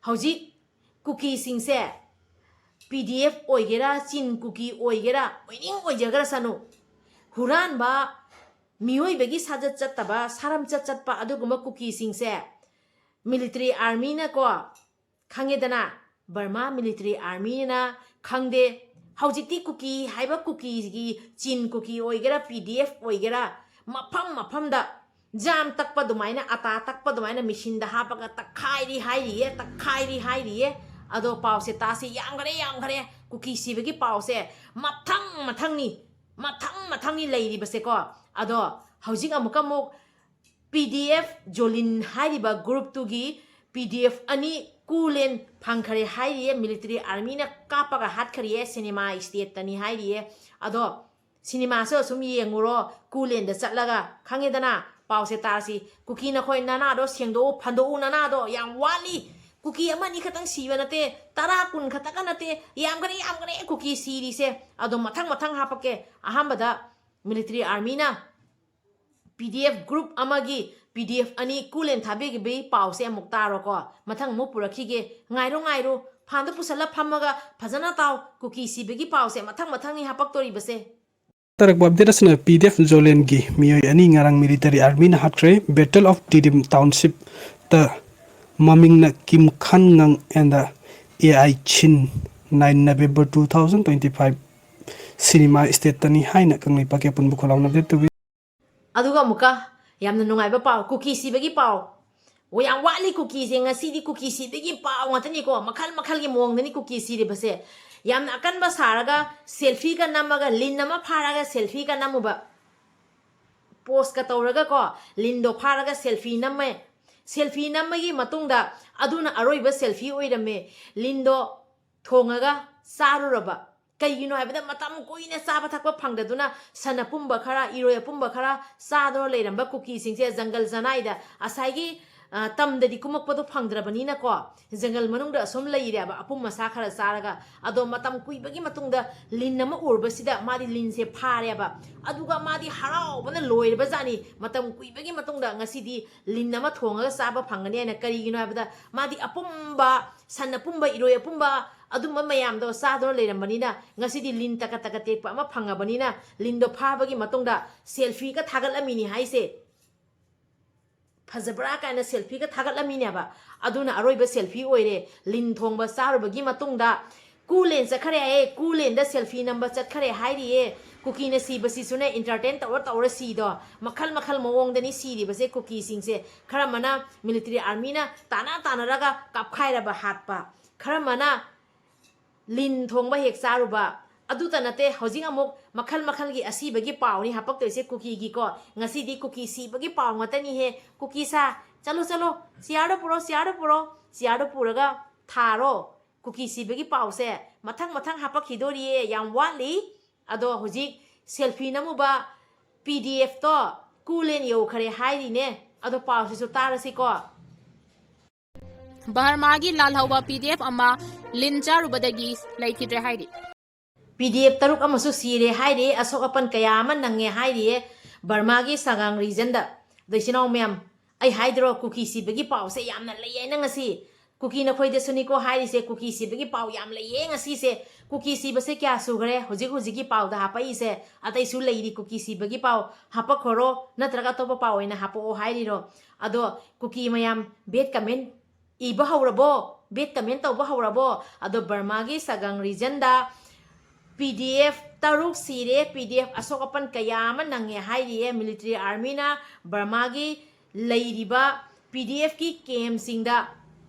ꯍꯧꯖꯤꯛ ꯀꯨꯀꯤꯁꯤꯡꯁꯦ ꯄꯤ ꯗꯤ ꯑꯦꯐ ꯑꯣꯏꯒꯦꯔꯥ, ꯆꯤꯟ ꯀꯨꯀꯤ ꯑꯣꯏꯒꯦꯔꯥ, ꯑꯣꯏꯅꯤꯡ ꯑꯣꯏꯖꯈ꯭ꯔꯁꯅꯨ, ꯍꯨꯔꯥꯟꯕ, ꯃꯤꯑꯣꯏꯕꯒꯤ ꯁꯥꯖꯠ ꯆꯠꯇꯕ, ꯁꯥꯔꯝꯆꯠ ꯆꯠꯄ ꯑꯗꯨꯒꯨꯝꯕ ꯀꯨꯀꯤꯁꯤꯡꯁꯦ ꯃꯤꯂꯤꯇꯔꯤ ꯑꯥꯔꯃꯤꯅꯀꯣ, ꯈꯪꯉꯦꯗꯅ, ꯕꯔꯃꯥ ꯃꯤꯂꯤꯇꯔꯤ ꯑꯥꯔꯃꯤꯅ ꯈꯪꯗꯦ꯫ ꯍꯧꯖꯤꯛꯇꯤ ꯀꯨꯀꯤ ꯍꯥꯏꯕ ꯀꯨꯀꯤꯒꯤ, ꯆꯤꯟ ꯀꯨꯀꯤ ꯑꯣꯏꯒꯦꯔꯥ, ꯄꯤ ꯗꯤ ꯑꯦꯐ ꯑꯣꯏꯒꯦꯔꯥ, ꯃꯐꯝ ꯃꯐꯝꯗ ꯖꯥꯝ ꯇꯛꯄ ꯑꯗꯨꯃꯥꯏꯅ, ꯑꯇꯥ ꯇꯛꯄ ꯑꯗꯨꯃꯥꯏꯅ ꯃꯦꯁꯤꯟꯗ ꯍꯥꯞꯄꯒ ꯇꯛꯈꯥꯏꯔꯤ ꯍꯥꯏꯔꯤꯌꯦ, ꯇꯛꯈꯥꯏꯔꯤ ꯍꯥꯏꯔꯤꯌꯦ꯫ ꯑꯗꯣ ꯄꯥꯎꯁꯦ ꯇꯥꯁꯤ, ꯌꯥꯝꯈꯔꯦ, ꯌꯥꯝꯈꯔꯦ꯫ ꯀꯨꯀꯤ ꯁꯤꯕꯒꯤ ꯄꯥꯎꯁꯦ ꯃꯊꯪ ꯃꯊꯪꯅꯤ, ꯃꯊꯪ ꯃꯊꯪꯅꯤ ꯂꯩꯔꯤꯕꯁꯦꯀꯣ꯫ ꯑꯗꯣ ꯍꯧꯖꯤꯛ ꯑꯃꯨꯛꯀ ꯑꯃꯨꯛ ꯄꯤ ꯗꯤ ꯑꯦꯐ ꯖꯣꯂꯤꯟ ꯍꯥꯏꯔꯤꯕ ꯒ꯭ꯔꯨꯞꯇꯨꯒꯤ ꯄꯤ ꯗꯤ ꯑꯦꯐ ꯑꯅꯤ ꯀꯨꯂꯦꯟ ꯐꯪꯈꯔꯦ ꯍꯥꯏꯔꯤꯌꯦ꯫ ꯃꯤꯂꯤꯇꯔꯤ ꯑꯥꯔꯃꯤꯅ ꯀꯥꯞꯄꯒ ꯍꯥꯠꯈꯔꯤꯌꯦ꯫ ꯁꯤꯅꯦꯃꯥ ꯏꯁꯇꯦꯠꯇꯅꯤ ꯍꯥꯏꯔꯤꯌꯦ꯫ ꯑꯗꯣ ꯁꯤꯅꯦꯃꯥꯁꯨ ꯑꯁꯨꯝ ꯌꯦꯡꯉꯨꯔꯣ꯫ ꯀꯨꯂꯦꯟꯗ ꯆꯠꯂꯒ, ꯈꯪꯉꯦꯗꯅ, ꯄꯥꯎꯁꯦ ꯇꯥꯔꯁꯤ꯫ ꯀꯨꯀꯤ ꯅꯈꯣꯏ ꯅꯅꯥꯗꯣ ꯁꯦꯡꯗꯣꯛꯎ, ꯐꯟꯗꯣꯛꯎ ꯅꯅꯥꯗꯣ꯫ ꯌꯥꯝ ꯋꯥꯠꯂꯤ꯫ ꯀꯨꯀꯤ ꯑꯃ ꯑꯅꯤ ꯈꯛꯇꯪ ꯁꯤꯕ ꯅꯠꯇꯦ, ꯇꯔꯥ ꯀꯨꯟ ꯈꯛꯇꯒ ꯅꯠꯇꯦ꯫ ꯌꯥꯝꯈ꯭ꯔꯦ, ꯌꯥꯝꯈ꯭ꯔꯦ ꯀꯨꯀꯤ ꯁꯤꯔꯤꯁꯦ꯫ ꯑꯗꯣ ꯃꯊꯪ ꯃꯊꯪ ꯍꯥꯄꯛꯀꯦ꯫ ꯑꯍꯥꯟꯕꯗ ꯃꯤꯂꯤꯇꯔꯤ ꯑꯥꯔꯃꯤꯅ ꯄꯤ ꯗꯤ ꯑꯦꯐ ꯒ꯭ꯔꯨꯞ ꯑꯃꯒꯤ ꯄꯤ ꯗꯤ ꯑꯦꯐ ꯑꯅꯤ ꯀꯨꯂꯦꯟ ꯊꯥꯕꯤꯈꯤꯕꯒꯤ ꯄꯥꯎꯁꯦ ꯑꯃꯨꯛ ꯇꯥꯔꯣꯀꯣ꯫ ꯃꯊꯪ ꯑꯃꯨꯛ ꯄꯨꯔꯛꯈꯤꯒꯦ꯫ ꯉꯥꯏꯔꯣ, ꯉꯥꯏꯔꯣ꯫ ꯐꯥꯟꯗ ꯄꯨꯁꯜꯂ ꯐꯝꯃꯒ ꯐꯖꯅ ꯇꯥꯎ꯫ ꯀꯨꯀꯤ ꯁꯤꯕꯒꯤ ꯄꯥꯎꯁꯦ ꯃꯊꯪ ꯃꯊꯪꯅꯤ ꯍꯥꯄꯛꯇꯣꯔꯤꯕꯁꯦ꯫ ꯇꯥꯔꯛꯄ ꯑꯞꯗꯦꯠ ꯑꯁꯤꯅ ꯄꯤ ꯗꯤ ꯑꯦꯐ ꯖꯣꯂꯦꯟꯒꯤ ꯃꯤꯑꯣꯏ ꯑꯅꯤ ꯉꯔꯥꯡ ꯃꯤꯂꯤꯇꯔꯤ ꯑꯥꯔꯃꯤꯅ ꯍꯥꯠꯈ꯭ꯔꯦ꯫ Battle of Tidim Townshipꯇ ꯃꯃꯤꯡꯅ ꯀꯤꯝ ꯈꯟ ꯉꯪ and A I Chin꯫ Nine November two thousand twenty five, cinema ꯏꯁꯇꯦꯠꯇꯅꯤ ꯍꯥꯏꯅ ꯀꯪꯂꯩꯄꯥꯛꯀꯤ ꯑꯄꯨꯟꯕ ꯈꯣꯜꯂꯥꯎꯅ ꯑꯞꯗꯦꯠ ꯇꯧꯕꯤ꯫ ꯑꯗꯨꯒ ꯑꯃꯨꯛꯀ ꯌꯥꯝꯅ ꯅꯨꯡꯉꯥꯏꯕ ꯄꯥꯎ, ꯀꯨꯀꯤ ꯁꯤꯕꯒꯤ ꯄꯥꯎ꯫ ꯑꯣ, ꯌꯥꯝ ꯋꯥꯠꯂꯤ ꯀꯨꯀꯤꯁꯦ꯫ ꯉꯁꯤꯗꯤ ꯀꯨꯀꯤ ꯁꯤꯕꯒꯤ ꯄꯥꯎ ꯉꯥꯛꯇꯅꯤꯀꯣ꯫ ꯃꯈꯜ ꯃꯈꯜꯒꯤ ꯃꯑꯣꯡꯗꯅꯤ ꯀꯨꯀꯤ ꯁꯤꯔꯤꯕꯁꯦ꯫ ꯌꯥꯝꯅ ꯑꯀꯟꯕ ꯁꯥꯔꯒ ꯁꯦꯜꯐꯤꯒ ꯅꯝꯃꯒ, ꯂꯤꯟ ꯑꯃ ꯐꯥꯔꯒ ꯁꯦꯜꯐꯤꯒ ꯅꯝꯃꯨꯕ꯫ ꯄꯣꯁꯀ ꯇꯧꯔꯒꯀꯣ, ꯂꯤꯟꯗꯣ ꯐꯥꯔꯒ ꯁꯦꯜꯐꯤ ꯅꯝꯃꯦ꯫ ꯁꯦꯜꯐꯤ ꯅꯝꯕꯒꯤ ꯃꯇꯨꯡꯗ ꯑꯗꯨꯅ ꯑꯔꯣꯏꯕ ꯁꯦꯜꯐꯤ ꯑꯣꯏꯔꯝꯃꯦ꯫ ꯂꯤꯟꯗꯣ ꯊꯣꯡꯉꯒ ꯆꯥꯔꯨꯔꯕ꯫ ꯀꯩꯒꯤꯅꯣ ꯍꯥꯏꯕꯗ ꯃꯇꯝ ꯀꯨꯏꯅ ꯆꯥꯕ ꯊꯛꯄ ꯐꯪꯗꯗꯨꯅ ꯁꯟ ꯑꯄꯨꯝꯕ ꯈꯔ, ꯏꯔꯣꯏ ꯑꯄꯨꯝꯕ ꯈꯔ ꯆꯥꯗꯨꯅ ꯂꯩꯔꯝꯕ ꯀꯨꯀꯤꯁꯤꯡꯁꯦ ꯖꯪꯒꯜ ꯖꯅꯥꯏꯗ, ꯉꯁꯥꯏꯒꯤ, ꯑ, ꯇꯝꯗꯗꯤ ꯀꯨꯝꯃꯛꯄꯗꯣ ꯐꯪꯗ꯭ꯔꯕꯅꯤꯅꯀꯣ, ꯖꯪꯒꯜ ꯃꯅꯨꯡꯗ ꯑꯁꯨꯝ ꯂꯩꯔꯦꯕ, ꯑꯄꯨꯝ ꯑꯁꯥ ꯈꯔ ꯆꯥꯔꯒ꯫ ꯑꯗꯣ ꯃꯇꯝ ꯀꯨꯏꯕꯒꯤ ꯃꯇꯨꯡꯗ ꯂꯤꯟ ꯑꯃ ꯎꯔꯨꯕꯁꯤꯗ ꯃꯥꯗꯤ ꯂꯤꯟꯁꯦ ꯐꯥꯔꯦꯕ꯫ ꯑꯗꯨꯒ ꯃꯥꯗꯤ ꯍꯔꯥꯎꯕꯅ ꯂꯣꯏꯔꯕ ꯖꯥꯠꯅꯤ꯫ ꯃꯇꯝ ꯀꯨꯏꯕꯒꯤ ꯃꯇꯨꯡꯗ ꯉꯁꯤꯗꯤ ꯂꯤꯟ ꯑꯃ ꯊꯣꯡꯉꯒ ꯆꯥꯕ ꯐꯪꯒꯅꯤ ꯍꯥꯏꯅ꯫ ꯀꯔꯤꯒꯤꯅꯣ ꯍꯥꯏꯕꯗ ꯃꯥꯗꯤ ꯑꯄꯨꯝꯕ, ꯁꯟ ꯑꯄꯨꯝꯕ, ꯏꯔꯣꯏ ꯑꯄꯨꯝꯕ, ꯑꯗꯨꯝꯕ ꯃꯌꯥꯝꯗꯣ ꯆꯥꯗꯨꯅ ꯂꯩꯔꯝꯕꯅꯤꯅ, ꯉꯁꯤꯗꯤ ꯂꯤꯟ ꯇꯀ ꯇꯀ ꯇꯦꯛꯄ ꯑꯃ ꯐꯪꯉꯕꯅꯤꯅ, ꯂꯤꯟꯗꯣ ꯐꯥꯕꯒꯤ ꯃꯇꯨꯡꯗ ꯁꯦꯜꯐꯤꯒ ꯊꯥꯒꯠꯂꯝꯃꯤꯅꯤ ꯍꯥꯏꯁꯦ꯫ ꯐꯖꯕ꯭ꯔꯥ ꯀꯥꯏꯅ ꯁꯦꯜꯐꯤꯒ ꯊꯥꯒꯠꯂꯝꯃꯤꯅꯦꯕ꯫ ꯑꯗꯨꯅ ꯑꯔꯣꯏꯕ ꯁꯦꯜꯐꯤ ꯑꯣꯏꯔꯦ꯫ ꯂꯤꯟ ꯊꯣꯡꯕ ꯆꯥꯔꯨꯕꯒꯤ ꯃꯇꯨꯡꯗ ꯀꯨꯂꯦꯟ ꯆꯠꯈ꯭ꯔꯦ ꯍꯥꯏꯌꯦ, ꯀꯨꯂꯦꯟꯗ ꯁꯦꯜꯐꯤ ꯅꯝꯕ ꯆꯠꯈ꯭ꯔꯦ ꯍꯥꯏꯔꯤꯌꯦ꯫ ꯀꯨꯀꯤꯅ ꯁꯤꯕꯁꯤꯁꯨꯅꯦ, entertain ꯇꯧꯔ ꯇꯧꯔ ꯁꯤꯗꯣ꯫ ꯃꯈꯜ ꯃꯈꯜ ꯃꯑꯣꯡꯗꯅꯤ ꯁꯤꯔꯤꯕꯁꯦ ꯀꯨꯀꯤꯁꯤꯡꯁꯦ꯫ ꯈꯔ ꯑꯃꯅ ꯃꯤꯂꯤꯇꯔꯤ ꯑꯥꯔꯃꯤꯅ ꯇꯥꯟꯅ ꯇꯥꯟꯅꯔꯒ ꯀꯥꯞꯈꯥꯏꯔꯕ ꯍꯥꯠꯄ, ꯈꯔ ꯑꯃꯅ ꯂꯤꯟ ꯊꯣꯡꯕ ꯍꯦꯛ ꯆꯥꯔꯨꯕ, ꯑꯗꯨꯇ ꯅꯠꯇꯦ, ꯍꯧꯖꯤꯛ ꯑꯃꯨꯛ ꯃꯈꯜ ꯃꯈꯜꯒꯤ ꯑꯁꯤꯕꯒꯤ ꯄꯥꯎꯅꯤ ꯍꯥꯄꯛꯇꯣꯏꯁꯦ ꯀꯨꯀꯤꯒꯤꯀꯣ꯫ ꯉꯁꯤꯗꯤ ꯀꯨꯀꯤ ꯁꯤꯕꯒꯤ ꯄꯥꯎ ꯉꯥꯛꯇꯅꯤꯍꯦ꯫ ꯀꯨꯀꯤ ꯁꯥ, ꯆꯠꯂꯣ, ꯆꯠꯂꯣ, ꯆꯤꯌꯥꯔꯗꯣ ꯄꯨꯔꯣ, ꯆꯤꯌꯥꯔꯗꯣ ꯄꯨꯔꯣ, ꯆꯤꯌꯥꯔꯗꯣ ꯄꯨꯔꯒ ꯊꯥꯔꯣ꯫ ꯀꯨꯀꯤ ꯁꯤꯕꯒꯤ ꯄꯥꯎꯁꯦ ꯃꯊꯪ ꯃꯊꯪ ꯍꯥꯄꯛꯈꯤꯗꯣꯔꯤꯌꯦ, ꯌꯥꯝ ꯋꯥꯠꯂꯤ꯫ ꯑꯗꯣ ꯍꯧꯖꯤꯛ ꯁꯦꯜꯐꯤ ꯅꯝꯃꯨꯕ ꯄꯤ ꯗꯤ ꯑꯦꯐꯇꯣ ꯀꯨꯂꯦꯟ ꯌꯧꯈ꯭ꯔꯦ ꯍꯥꯏꯔꯤꯅꯦ꯫ ꯑꯗꯣ ꯄꯥꯎꯁꯤꯁꯨ ꯇꯥꯔꯁꯤꯀꯣ꯫ ꯕꯔꯃꯥꯒꯤ ꯂꯥꯜꯍꯧꯕ ꯄꯤ ꯗꯤ ꯑꯦꯐ ꯑꯃ ꯂꯤꯟ ꯆꯥꯔꯨꯕꯗꯒꯤ ꯂꯩꯈꯤꯗ꯭ꯔꯦ ꯍꯥꯏꯔꯤ꯫ ꯄꯤ ꯗꯤ ꯑꯦꯐ ꯇꯔꯨꯛ ꯑꯃꯁꯨ ꯁꯤꯔꯦ ꯍꯥꯏꯔꯤ, ꯑꯁꯣꯛ ꯑꯄꯟ ꯀꯌꯥ ꯑꯃ ꯅꯪꯉꯦ ꯍꯥꯏꯔꯤꯌꯦ ꯕꯔꯃꯥꯒꯤ ꯁꯒꯥꯡ ꯔꯤꯖꯟꯗ꯫ ꯑꯗꯣ ꯏꯆꯤꯟ ꯏꯅꯥꯎ ꯃꯌꯥꯝ, ꯑꯩ ꯍꯥꯏꯗ꯭ꯔꯣ ꯀꯨꯀꯤ ꯁꯤꯕꯒꯤ ꯄꯥꯎꯁꯦ ꯌꯥꯝꯅ ꯂꯩ ꯍꯥꯏꯅ ꯉꯁꯤ? ꯀꯨꯀꯤ ꯅꯈꯣꯏꯗꯁꯨꯅꯤꯀꯣ ꯍꯥꯏꯔꯤꯁꯦ, ꯀꯨꯀꯤ ꯁꯤꯕꯒꯤ ꯄꯥꯎ ꯌꯥꯝ ꯂꯩꯌꯦ ꯉꯁꯤꯁꯦ꯫ ꯀꯨꯀꯤ ꯁꯤꯕꯁꯦ ꯀꯌꯥ ꯁꯨꯈ꯭ꯔꯦ ꯍꯧꯖꯤꯛ ꯍꯧꯖꯤꯛꯀꯤ ꯄꯥꯎꯗ ꯍꯥꯄꯛꯏꯁꯦ? ꯑꯇꯩꯁꯨ ꯂꯩꯔꯤ ꯀꯨꯀꯤ ꯁꯤꯕꯒꯤ ꯄꯥꯎ, ꯍꯥꯄꯛꯈ꯭ꯔꯣ, ꯅꯠꯇ꯭ꯔꯒ ꯑꯇꯣꯞꯄ ꯄꯥꯎ ꯑꯣꯏꯅ ꯍꯥꯄꯛꯑꯣ ꯍꯥꯏꯔꯤꯔꯣ? ꯑꯗꯣ ꯀꯨꯀꯤ ꯃꯌꯥꯝ, ꯕꯦꯠ ꯀꯃꯦꯟ ꯏꯕ ꯍꯧꯔꯕꯣ? ꯕꯦꯠ ꯀꯃꯦꯟ ꯇꯧꯕ ꯍꯧꯔꯕꯣ? ꯑꯗꯣ ꯕꯔꯃꯥꯒꯤ ꯁꯒꯥꯡ ꯔꯤꯖꯟꯗ ꯄꯤ ꯗꯤ ꯑꯦꯐ ꯇꯔꯨꯛ ꯁꯤꯔꯦ, ꯄꯤ ꯗꯤ ꯑꯦꯐ ꯑꯁꯣꯛ ꯑꯄꯟ ꯀꯌꯥ ꯑꯃ ꯅꯪꯉꯦ ꯍꯥꯏꯔꯤꯌꯦ꯫ ꯃꯤꯂꯤꯇꯔꯤ ꯑꯥꯔꯃꯤꯅ ꯕꯔꯃꯥꯒꯤ ꯂꯩꯔꯤꯕ ꯄꯤ ꯗꯤ ꯑꯦꯐꯀꯤ ꯀꯦꯝꯁꯤꯡꯗ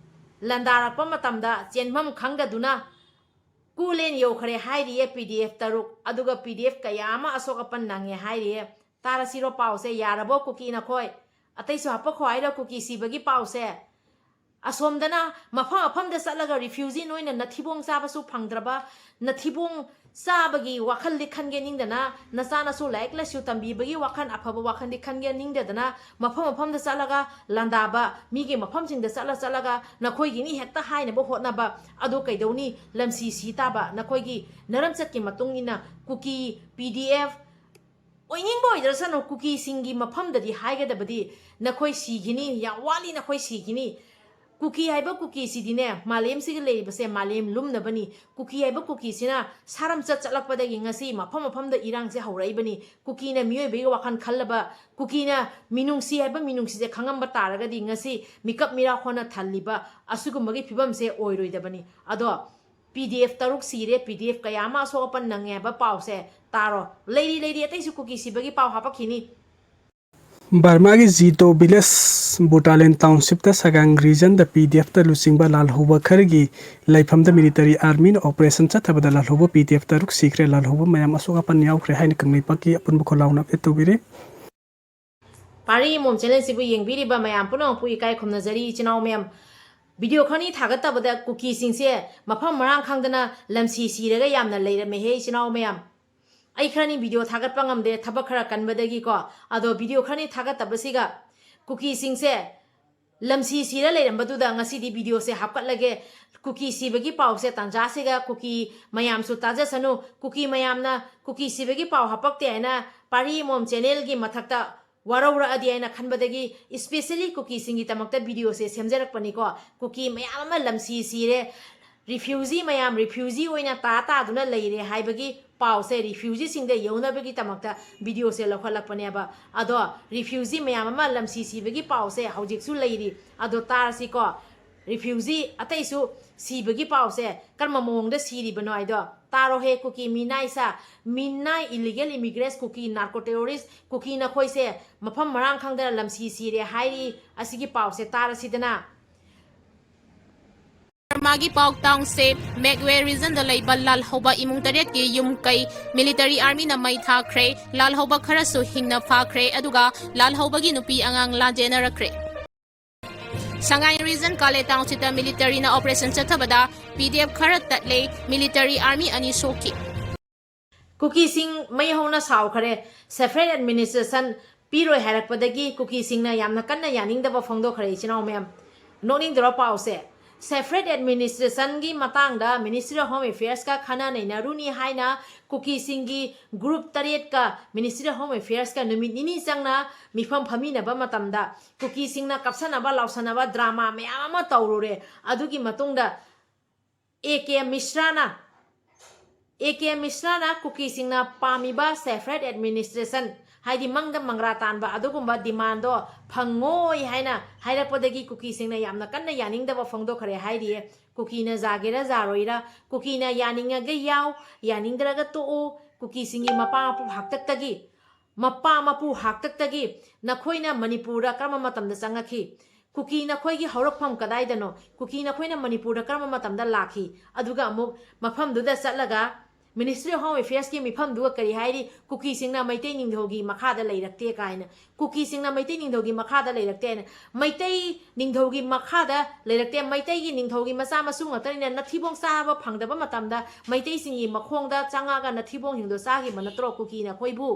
ꯂꯥꯟꯗꯥꯔꯛꯄ ꯃꯇꯝꯗ ꯆꯦꯟꯐꯝ ꯈꯪꯗꯗꯨꯅ ꯀꯨꯂꯦꯟ ꯌꯧꯈ꯭ꯔꯦ ꯍꯥꯏꯔꯤꯌꯦ ꯄꯤ ꯗꯤ ꯑꯦꯐ ꯇꯔꯨꯛ꯫ ꯑꯗꯨꯒ ꯄꯤ ꯗꯤ ꯑꯦꯐ ꯀꯌꯥ ꯑꯃ ꯑꯁꯣꯛ ꯑꯄꯟ ꯅꯪꯉꯦ ꯍꯥꯏꯔꯤꯌꯦ꯫ ꯇꯥꯔꯁꯤꯔꯣ ꯄꯥꯎꯁꯦ? ꯌꯥꯔꯕꯣ ꯀꯨꯀꯤ ꯅꯈꯣꯏ? ꯑꯇꯩꯁꯨ ꯍꯥꯄꯛꯈꯣ ꯍꯥꯏꯔꯣ ꯀꯨꯀꯤ ꯁꯤꯕꯒꯤ ꯄꯥꯎꯁꯦ? ꯑꯁꯣꯝꯗꯅ ꯃꯐꯝ ꯃꯐꯝꯗ ꯆꯠꯂꯒ ꯔꯤꯐ꯭ꯌꯨꯖꯤ ꯅꯣꯏꯅ ꯅꯊꯤꯕꯣꯡ ꯆꯥꯕꯁꯨ ꯐꯪꯗ꯭ꯔꯕ, ꯅꯊꯤꯕꯣꯡ ꯆꯥꯕꯒꯤ ꯋꯥꯈꯜꯗꯤ ꯈꯟꯒꯦ ꯅꯤꯡꯗꯅ, ꯅꯆꯥꯅꯁꯨ ꯂꯥꯏꯔꯤꯛ ꯂꯥꯏꯁꯨ ꯇꯝꯕꯤꯕꯒꯤ ꯋꯥꯈꯜ, ꯑꯐꯕ ꯋꯥꯈꯜꯗꯤ ꯈꯟꯒꯦ ꯅꯤꯡꯗꯗꯅ, ꯃꯐꯝ ꯃꯐꯝꯗ ꯆꯠꯂꯒ ꯂꯥꯟꯗꯥꯕ, ꯃꯤꯒꯤ ꯃꯐꯝꯁꯤꯡꯗ ꯆꯠꯂ ꯆꯠꯂꯒ ꯅꯈꯣꯏꯒꯤꯅꯤ ꯍꯦꯛꯇ ꯍꯥꯏꯅꯕ ꯍꯣꯠꯅꯕ, ꯑꯗꯣ ꯀꯩꯗꯧꯅꯤ? ꯂꯝꯁꯤ ꯁꯤ ꯇꯥꯕ꯫ ꯅꯈꯣꯏꯒꯤ ꯅꯔꯝꯆꯠꯀꯤ ꯃꯇꯨꯡ ꯏꯟꯅ ꯀꯨꯀꯤ, ꯄꯤ ꯗꯤ ꯑꯦꯐ, ꯑꯣꯏꯅꯤꯡꯕ ꯑꯣꯏꯖꯔꯁꯅꯨ, ꯀꯨꯀꯤꯁꯤꯡꯒꯤ ꯃꯐꯝꯗꯗꯤ ꯍꯥꯏꯒꯗꯕꯗꯤ, ꯅꯈꯣꯏ ꯁꯤꯈꯤꯅꯤ, ꯌꯥꯝ ꯋꯥꯠꯂꯤ ꯅꯈꯣꯏ ꯁꯤꯈꯤꯅꯤ꯫ ꯀꯨꯀꯤ ꯍꯥꯏꯕ ꯀꯨꯀꯤꯁꯤꯗꯤꯅꯦ, ꯃꯥꯂꯦꯝꯁꯤꯒ ꯂꯩꯔꯤꯕꯁꯦ ꯃꯥꯂꯦꯝ ꯂꯨꯝꯅꯕꯅꯤ꯫ ꯀꯨꯀꯤ ꯍꯥꯏꯕ ꯀꯨꯀꯤꯁꯤꯅ ꯁꯥꯔꯝꯆꯠ ꯆꯠꯂꯛꯄꯗꯒꯤ ꯉꯁꯤ ꯃꯐꯝ ꯃꯐꯝꯗ ꯏꯔꯥꯡꯁꯦ ꯍꯧꯔꯛꯏꯕꯅꯤ꯫ ꯀꯨꯀꯤꯅ ꯃꯤꯑꯣꯏꯕꯒꯤ ꯋꯥꯈꯜ ꯈꯜꯂꯕ, ꯀꯨꯀꯤꯅ ꯃꯤꯅꯨꯡꯁꯤ ꯍꯥꯏꯕ ꯃꯤꯅꯨꯡꯁꯤꯁꯦ ꯈꯪꯉꯝꯕ ꯇꯥꯔꯒꯗꯤ ꯉꯁꯤ ꯃꯤꯀꯞ ꯃꯤꯔꯥ ꯍꯣꯟꯅ ꯊꯜꯂꯤꯕ ꯑꯁꯤꯒꯨꯝꯕꯒꯤ ꯐꯤꯕꯝꯁꯦ ꯑꯣꯏꯔꯣꯏꯗꯕꯅꯤ꯫ ꯑꯗꯣ ꯄꯤ ꯗꯤ ꯑꯦꯐ ꯇꯔꯨꯛ ꯁꯤꯔꯦ, ꯄꯤ ꯗꯤ ꯑꯦꯐ ꯀꯌꯥ ꯑꯃ ꯑꯁꯣꯛ ꯑꯄꯟ ꯅꯪꯉꯦ ꯍꯥꯏꯕ ꯄꯥꯎꯁꯦ ꯇꯥꯔꯣ꯫ ꯂꯩꯔꯤ, ꯂꯩꯔꯤ, ꯑꯇꯩꯁꯨ ꯀꯨꯀꯤ ꯁꯤꯕꯒꯤ ꯄꯥꯎ ꯍꯥꯄꯛꯈꯤꯅꯤ꯫ ꯕꯔꯃꯥꯒꯤ ꯖꯤꯇꯣ ꯚꯤꯂꯦꯖ ꯕꯨꯇꯥꯂꯦꯟ ꯇꯥꯎꯟꯁꯤꯞꯇ ꯁꯒꯥꯡ ꯔꯤꯖꯟꯗ ꯄꯤ ꯗꯤ ꯑꯦꯐꯇ ꯂꯨꯆꯤꯡꯕ ꯂꯥꯜꯍꯧꯕ ꯈꯔꯒꯤ ꯂꯩꯐꯝꯗ ꯃꯤꯂꯤꯇꯔꯤ ꯑꯥꯔꯃꯤꯅ ꯑꯣꯄꯔꯦꯁꯟ ꯆꯠꯊꯕꯗ ꯂꯥꯜꯍꯧꯕ ꯄꯤ ꯗꯤ ꯑꯦꯐ ꯇꯔꯨꯛ ꯁꯤꯈ꯭ꯔꯦ꯫ ꯂꯥꯜꯍꯧꯕ ꯃꯌꯥꯝ ꯑꯁꯣꯛ ꯑꯄꯟ ꯌꯥꯎꯈ꯭ꯔꯦ ꯍꯥꯏꯅ ꯀꯪꯂꯩꯄꯥꯛꯀꯤ ꯑꯄꯨꯟꯕ ꯈꯣꯜꯂꯥꯎꯅ ꯑꯞꯗꯦꯠ ꯇꯧꯕꯤꯔꯤ꯫ ꯄꯥꯔꯤ ꯏꯃꯣꯝ ꯆꯦꯅꯦꯜꯁꯤꯕꯨ ꯌꯦꯡꯕꯤꯔꯤꯕ ꯃꯌꯥꯝ ꯄꯨꯝꯅꯃꯛꯄꯨ ꯏꯀꯥꯏ ꯈꯨꯝꯅꯖꯔꯤ꯫ ꯏꯆꯤꯟ ꯏꯅꯥꯎ ꯃꯌꯥꯝ, ꯚꯤꯗꯤꯑꯣ ꯈꯔꯅꯤ ꯊꯥꯒꯠꯇꯕꯗ ꯀꯨꯀꯤꯁꯤꯡꯁꯦ ꯃꯐꯝ ꯃꯔꯥꯡ ꯈꯪꯗꯅ ꯂꯝꯁꯤ ꯁꯤꯔꯒ ꯌꯥꯝꯅ ꯂꯩꯔꯝꯃꯦꯍꯦ ꯏꯆꯤꯟ ꯏꯅꯥꯎ ꯃꯌꯥꯝ꯫ ꯑꯩ ꯈꯔꯅꯤ ꯚꯤꯗꯤꯑꯣ ꯊꯥꯒꯠꯄ ꯉꯝꯗꯦ, ꯊꯕꯛ ꯈꯔ ꯀꯟꯕꯗꯒꯤꯀꯣ꯫ ꯑꯗꯣ ꯚꯤꯗꯤꯑꯣ ꯈꯔꯅꯤ ꯊꯥꯒꯠꯇꯕꯁꯤꯒ ꯀꯨꯀꯤꯁꯤꯡꯁꯦ ꯂꯝꯁꯤ ꯁꯤꯔ ꯂꯩꯔꯝꯕꯗꯨꯗ ꯉꯁꯤꯗꯤ ꯚꯤꯗꯤꯑꯣꯁꯦ ꯍꯥꯞꯀꯠꯂꯒꯦ꯫ ꯀꯨꯀꯤ ꯁꯤꯕꯒꯤ ꯄꯥꯎꯁꯦ ꯇꯥꯟꯖꯥꯁꯤꯒ ꯀꯨꯀꯤ ꯃꯌꯥꯝꯁꯨ ꯇꯥꯖꯁꯅꯨ꯫ ꯀꯨꯀꯤ ꯃꯌꯥꯝꯅ ꯀꯨꯀꯤ ꯁꯤꯕꯒꯤ ꯄꯥꯎ ꯍꯥꯞꯄꯛꯇꯦ ꯍꯥꯏꯅ ꯄꯥꯔꯤ ꯏꯃꯣꯝ ꯆꯦꯅꯦꯜꯒꯤ ꯃꯊꯛꯇ ꯋꯥꯔꯧꯔꯛꯑꯗꯤ ꯍꯥꯏꯅ ꯈꯟꯕꯗꯒꯤ specially ꯀꯨꯀꯤꯁꯤꯡꯒꯤꯗꯃꯛꯇ ꯚꯤꯗꯤꯑꯣꯁꯦ ꯁꯦꯝꯖꯔꯛꯄꯅꯤꯀꯣ꯫ ꯀꯨꯀꯤ ꯃꯌꯥꯝ ꯑꯃ ꯂꯝꯁꯤ ꯁꯤꯔꯦ, ꯔꯤꯐ꯭ꯌꯨꯖꯤ ꯃꯌꯥꯝ ꯔꯤꯐ꯭ꯌꯨꯖꯤ ꯑꯣꯏꯅ ꯇꯥ ꯇꯥꯗꯨꯅ ꯂꯩꯔꯦ ꯍꯥꯏꯕꯒꯤ ꯄꯥꯎꯁꯦ ꯔꯤꯐ꯭ꯌꯨꯖꯤꯁꯤꯡꯗ ꯌꯧꯅꯕꯒꯤꯗꯃꯛꯇ ꯚꯤꯗꯤꯑꯣꯁꯦ ꯂꯧꯈꯠꯂꯛꯄꯅꯦꯕ꯫ ꯑꯗꯣ ꯔꯤꯐ꯭ꯌꯨꯖꯤ ꯃꯌꯥꯝ ꯑꯃ ꯂꯝꯁꯤ ꯁꯤꯕꯒꯤ ꯄꯥꯎꯁꯦ ꯍꯧꯖꯤꯛꯁꯨ ꯂꯩꯔꯤ꯫ ꯑꯗꯣ ꯇꯥꯔꯁꯤꯀꯣ, ꯔꯤꯐ꯭ꯌꯨꯖꯤ ꯑꯇꯩꯁꯨ ꯁꯤꯕꯒꯤ ꯄꯥꯎꯁꯦ ꯀꯔꯝꯕ ꯃꯑꯣꯡꯗ ꯁꯤꯔꯤꯕꯅꯣ ꯍꯥꯏꯗꯣ ꯇꯥꯔꯣꯍꯦ ꯀꯨꯀꯤ ꯃꯤꯅꯥꯏꯁꯥ, ꯃꯤꯅꯥꯏ illegal immigrants, ꯀꯨꯀꯤ narco terrorist, ꯀꯨꯀꯤ ꯅꯈꯣꯏꯁꯦ ꯃꯐꯝ ꯃꯔꯥꯡ ꯈꯪꯗꯅ ꯂꯝꯁꯤ ꯁꯤꯔꯦ ꯍꯥꯏꯔꯤ꯫ ꯑꯁꯤꯒꯤ ꯄꯥꯎꯁꯦ ꯇꯥꯔꯁꯤꯗꯅ꯫ ꯕꯔꯃꯥꯒꯤ ꯄꯥꯎ ꯇꯥꯎꯟꯁꯤꯞ ꯃꯦꯛꯋꯦ ꯔꯤꯖꯟꯗ ꯂꯩꯕ ꯂꯥꯜꯍꯧꯕ ꯏꯃꯨꯡ ꯇꯔꯦꯠꯀꯤ ꯌꯨꯝ ꯀꯩ ꯃꯤꯂꯤꯇꯔꯤ ꯑꯥꯔꯃꯤꯅ ꯃꯩ ꯊꯥꯈ꯭ꯔꯦ꯫ ꯂꯥꯜꯍꯧꯕ ꯈꯔꯁꯨ ꯍꯤꯡꯅ ꯐꯥꯈ꯭ꯔꯦ, ꯑꯗꯨꯒ ꯂꯥꯜꯍꯧꯕꯒꯤ ꯅꯨꯄꯤ ꯑꯉꯥꯡ ꯂꯥꯟꯖꯦꯟꯅꯔꯛꯈ꯭ꯔꯦ꯫ ꯁꯉꯥꯏ ꯔꯤꯖꯟ ꯀꯥꯂꯦ ꯇꯥꯎꯟꯁꯤꯞꯇ ꯃꯤꯂꯤꯇꯔꯤꯅ ꯑꯣꯄꯔꯦꯁꯟ ꯆꯠꯊꯕꯗ ꯄꯤ ꯗꯤ ꯑꯦꯐ ꯈꯔ ꯇꯠꯂꯦ, ꯃꯤꯂꯤꯇꯔꯤ ꯑꯥꯔꯃꯤ ꯑꯅꯤ ꯁꯣꯛꯈꯤ꯫ ꯀꯨꯀꯤꯁꯤꯡ ꯃꯩ ꯍꯧꯅ ꯁꯥꯎꯈ꯭ꯔꯦ꯫ Separate administration ꯄꯤꯔꯣꯏ ꯍꯥꯏꯔꯛꯄꯗꯒꯤ ꯀꯨꯀꯤꯁꯤꯡꯅ ꯌꯥꯝꯅ ꯀꯟꯅ ꯌꯥꯅꯤꯡꯗꯕ ꯐꯣꯡꯗꯣꯛꯈ꯭ꯔꯦ꯫ ꯏꯆꯤꯟ ꯏꯅꯥꯎ ꯃꯌꯥꯝ, ꯅꯣꯛꯅꯤꯡꯗ꯭ꯔꯣ ꯄꯥꯎꯁꯦ? Separate administrationꯒꯤ ꯃꯇꯥꯡꯗ Ministry of Home Affairsꯀ ꯈꯟꯅ ꯅꯩꯅꯔꯨꯅꯤ ꯍꯥꯏꯅ ꯀꯨꯀꯤꯁꯤꯡꯒꯤ ꯒ꯭ꯔꯨꯞ ꯇꯔꯦꯠꯀ Ministry of Home Affairsꯀ ꯅꯨꯃꯤꯠ ꯅꯤꯅꯤ ꯆꯪꯅ ꯃꯤꯐꯝ ꯐꯝꯃꯤꯟꯅꯕ ꯃꯇꯝꯗ ꯀꯨꯀꯤꯁꯤꯡꯅ ꯀꯞꯁꯟꯅꯕ ꯂꯥꯎꯁꯟꯅꯕ ꯗ꯭ꯔꯃꯥ ꯃꯌꯥꯝ ꯑꯃ ꯇꯧꯔꯨꯔꯦ꯫ ꯑꯗꯨꯒꯤ ꯃꯇꯨꯡꯗ ꯑꯦ ꯀꯦ ꯃꯤꯁ꯭ꯔꯥꯅ, ꯑꯦ ꯀꯦ ꯃꯤꯁ꯭ꯔꯥꯅ ꯀꯨꯀꯤꯁꯤꯡꯅ ꯄꯥꯝꯃꯤꯕ separate administration, ꯍꯥꯏꯗꯤ ꯃꯪꯗ ꯃꯪꯒ꯭ꯔꯥ ꯇꯥꯟꯕ ꯑꯗꯨꯒꯨꯝꯕ demandꯗꯣ ꯐꯪꯉꯣꯏ ꯍꯥꯏꯅ ꯍꯥꯏꯔꯛꯄꯗꯒꯤ ꯀꯨꯀꯤꯁꯤꯡꯅ ꯌꯥꯝꯅ ꯀꯟꯅ ꯌꯥꯅꯤꯡꯗꯕ ꯐꯣꯡꯗꯣꯛꯈ꯭ꯔꯦ ꯍꯥꯏꯔꯤꯌꯦ꯫ ꯀꯨꯀꯤꯅ ꯌꯥꯒꯦꯔꯥ ꯌꯥꯔꯣꯏꯔꯥ, ꯀꯨꯀꯤꯅ ꯌꯥꯅꯤꯡꯉꯒ ꯌꯥꯎ, ꯌꯥꯅꯤꯡꯗ꯭ꯔꯒ ꯇꯣꯛꯎ, ꯀꯨꯀꯤꯁꯤꯡꯒꯤ ꯃꯄꯥ ꯃꯄꯨ ꯍꯥꯛꯇꯛꯇꯒꯤ ꯃꯄꯥ ꯃꯄꯨ ꯍꯥꯛꯇꯛꯇꯒꯤ ꯅꯈꯣꯏꯅ ꯃꯅꯤꯄꯨꯔꯗ ꯀꯔꯝꯕ ꯃꯇꯝꯗ ꯆꯪꯉꯛꯈꯤ? ꯀꯨꯀꯤ ꯅꯈꯣꯏꯒꯤ ꯍꯧꯔꯛꯐꯝ ꯀꯗꯥꯏꯗꯅꯣ? ꯀꯨꯀꯤ ꯅꯈꯣꯏꯅ ꯃꯅꯤꯄꯨꯔꯗ ꯀꯔꯝꯕ ꯃꯇꯝꯗ ꯂꯥꯛꯈꯤ? ꯑꯗꯨꯒ ꯑꯃꯨꯛ ꯃꯐꯝꯗꯨꯗ ꯆꯠꯂꯒ Ministry of Home Affairsꯀꯤ ꯃꯤꯐꯝꯗꯨꯒ ꯀꯔꯤ ꯍꯥꯏꯔꯤ? ꯀꯨꯀꯤꯁꯤꯡꯅ ꯃꯩꯇꯩ ꯅꯤꯡꯊꯧꯒꯤ ꯃꯈꯥꯗ ꯂꯩꯔꯛꯇꯦ ꯀꯥꯏꯅ꯫ ꯀꯨꯀꯤꯁꯤꯡꯅ ꯃꯩꯇꯩ ꯅꯤꯡꯊꯧꯒꯤ ꯃꯈꯥꯗ ꯂꯩꯔꯛꯇꯦ ꯍꯥꯏꯅ꯫ ꯃꯩꯇꯩ ꯅꯤꯡꯊꯧꯒꯤ ꯃꯈꯥꯗ ꯂꯩꯔꯛꯇꯦ꯫ ꯃꯩꯇꯩꯒꯤ ꯅꯤꯡꯊꯧꯒꯤ ꯃꯆꯥ ꯃꯁꯨ ꯉꯥꯛꯇꯅꯤꯅ ꯅꯊꯤꯕꯣꯡ ꯆꯥꯕ ꯐꯪꯗꯕ ꯃꯇꯝꯗ ꯃꯩꯇꯩꯁꯤꯡꯒꯤ ꯃꯈꯣꯡꯗ ꯆꯪꯉꯛꯑꯒ ꯅꯊꯤꯕꯣꯡꯁꯤꯡꯗꯣ ꯆꯥꯈꯤꯕ ꯅꯠꯇ꯭ꯔꯣ ꯀꯨꯀꯤꯅ ꯑꯩꯈꯣꯏꯕꯨ?